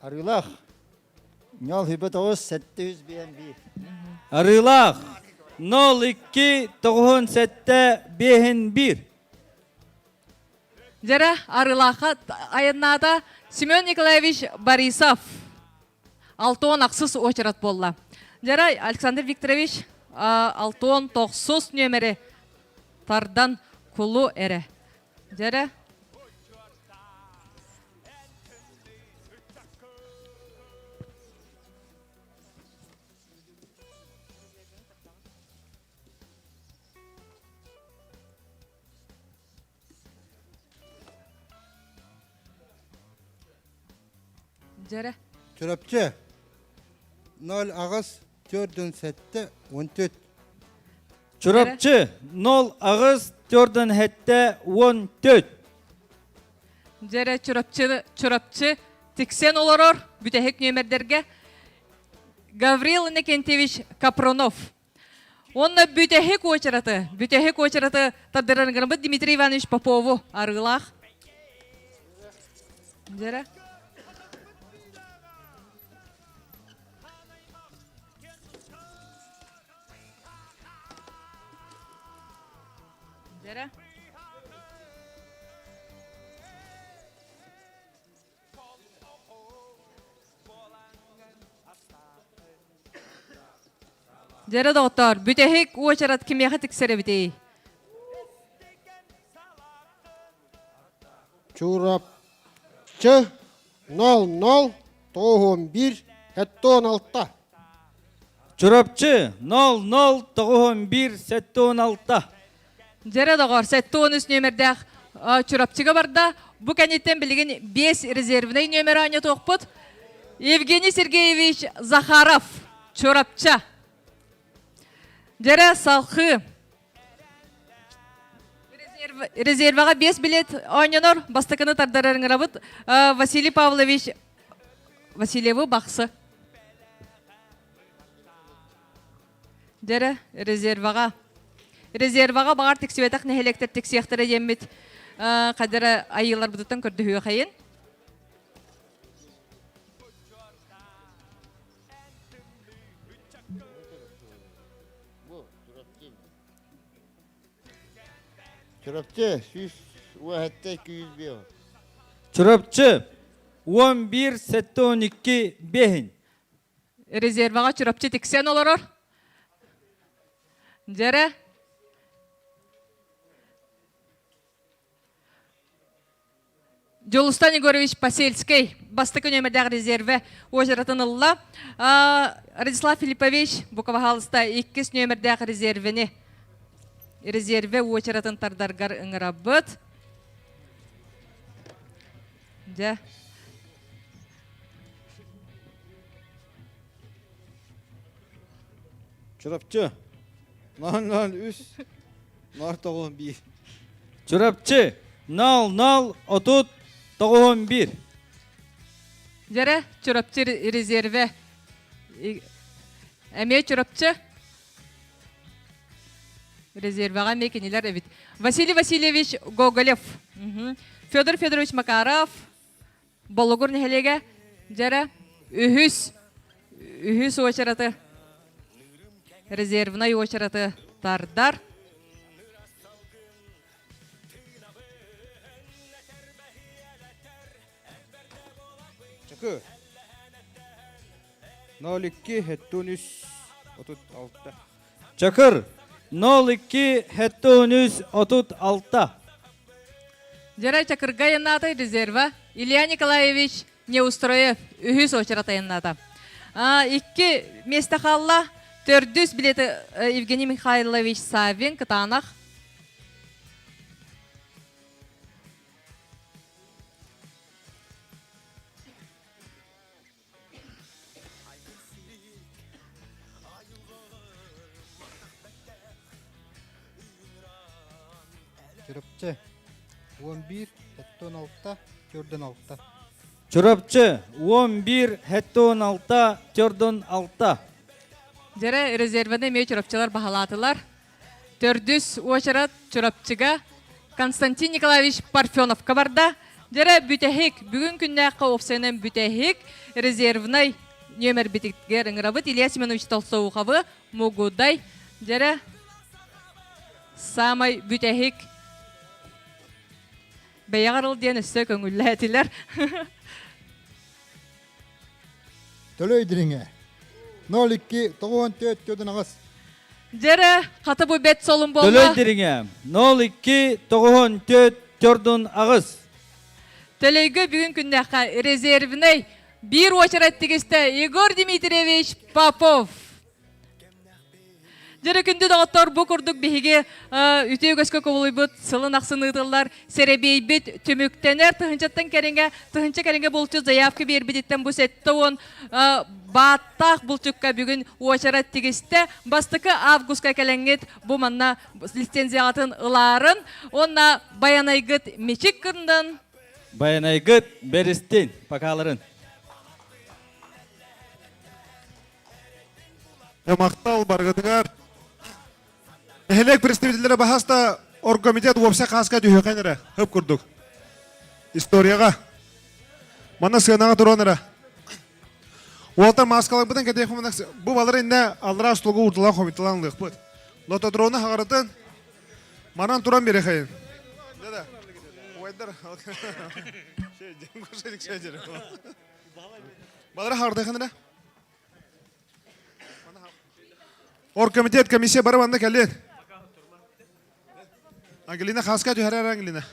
Арыылаах. Ньол хүбэ тоҕус сэттэ үс биэн биир. Арыылаах 02 97 5 1. Дьэрэ Арыылаахха айаннаата Семен Николаевич Борисов. Алтон ахсыс уочарат буолла. Дьэрэ Александр Викторович алтон тохсус нүөмэри тардан кулу эрэ. Дьэрэ Дьэрэ. Чурапчы 08 47 14. Чурапчы 08 47 14. Дьэрэ Чурапчы Чурапчы тиксэн олорор бүтэһик нүөмэрдэргэ Гаврил Иннокентьевич Капронов. Уонна бүтэһик уочараты, бүтэһик уочараты тардырарыгырбыт Дмитрий Иванович Попову арыылаах. Дьэрэ. Дьэрэ. Дьэрэ доҕоттоор, бүтэһик уочарат кимиэхэ тиксэр эбитий? Чурапчы 00 91 76. Чурапчы 00 91 76. Дьэрэ доҕор, 73 нүөмэрдээх Чурапчыга барда. Бу кэнниттэн билигин 5 резервнэй нүөмэр оонньотуохпут. Евгений Сергеевич Захаров, Чурапча. Дьэрэ салхыы. Резерваҕа 5 билет оонньонор. Бастакыны тардарар ыҥырабыт. Василий Павлович Васильевы Бахсы. Дьэрэ, резерваҕа. Резерваҕа баҕар тиксибэтэх нэһилиэктэр тиксиэхтэрэ диэммит хадара айыыларбытыттан көрдөһүөхэйин. Чурапчы 117 205. Чурапчы 11 712 5. Резерваҕа Чурапчы тиксэн олорор. Дьэрэ. Дьулустан Егорович Посельскай бастакы нүөмэрдээх резервэ уочаратын ылла. Радислав Филиппович Буковаһаалыста иккис нүөмэрдээх резервени резервэ уочаратын тардаргар ыҥырабыт. Дьэ. Чурапчы. 003 091. Чурапчы 00 30 91. Дьэрэ, Чурапчы резервэ. Эмиэ Чурапчы резервэҕэ эмиэ кинилэр эбит. Василий Васильевич Гоголев. Федор Федорович Макаров. Болугур нэһилиэгэ дьэрэ үһүс үһүс уочараты резервнай уочараты тардар. Чакы. 02 73 36. Чакыр 02 73 36. Дьэрэ Чакырга айаннаата резерва Илья Николаевич Неустроев үһүс очерат айаннаата. Икки место хаалла. Төрдүс билети Евгений Михайлович Савин кытаанах. Чурапчы 11 76 46. Чурапчы 11 76 46. Дьэрэ резервэни эмиэ чурапчылар баһалаатылар. Төрдүс уочарат Чурапчыга Константин Николаевич Парфеновка барда. Дьэрэ бүтэһик, бүгүн күннээххэ уопсайынан бүтэһик резервнай нүөмэрбитигэр ыҥырабыт Илья Семенович Толстоуховы Мугудай. Дьэрэ самай бүтэһик бэйэҕэр ыл диэн өссө көҥүллээтилэр. Төлөй дириҥэ. 02 94 48. Дьэрэ, хата бу бэт солун буолла. Төлөй дириҥэ 02 94 48. Төлөйгө бүгүн күннээххэ резервнэй биир уочарат тигистэ Егор Дмитриевич Попов. Дьэрэ күндү доҕоттор, бу курдук биһиги үтүө үгэскэ кубулуйбут сылын ахсын ыытыллар сэрэбиэйбит түмүктэнэр. Тыһынчаттан кэриҥэ, тыһынча кэриҥэ булчут заявка биэрбититтэн бу 70 бааттаах булчукка бүгүн уочарат тигистэ. Бастакы августка кэлэҥҥит бу манна лицензияҕытын ылаарын уонна байанайгыт мичик гыннын. Байанайгыт бэристин, покаларын. Махтал баргытыгар. Нэһилиэк представителлэрэ баһаста оргкомитет уопсай хааска түһүөххэ эрэ, хып курдук. Историяҕа. Манна сыанаҕа туран эрэ. Уолтар маскаларбытын кэтиэхпин бу балар иннэ аллараа столга уурдулаан хомуйталаан ылыахпыт. Лототрону хаҕарытын манан туран биэрэхэйин. Да-да. Уайдар. Балара хаҕардайхан эрэ. Оргкомитет комиссия бары манна кэлин. Ангелина хаска түһэрэр Ангелина.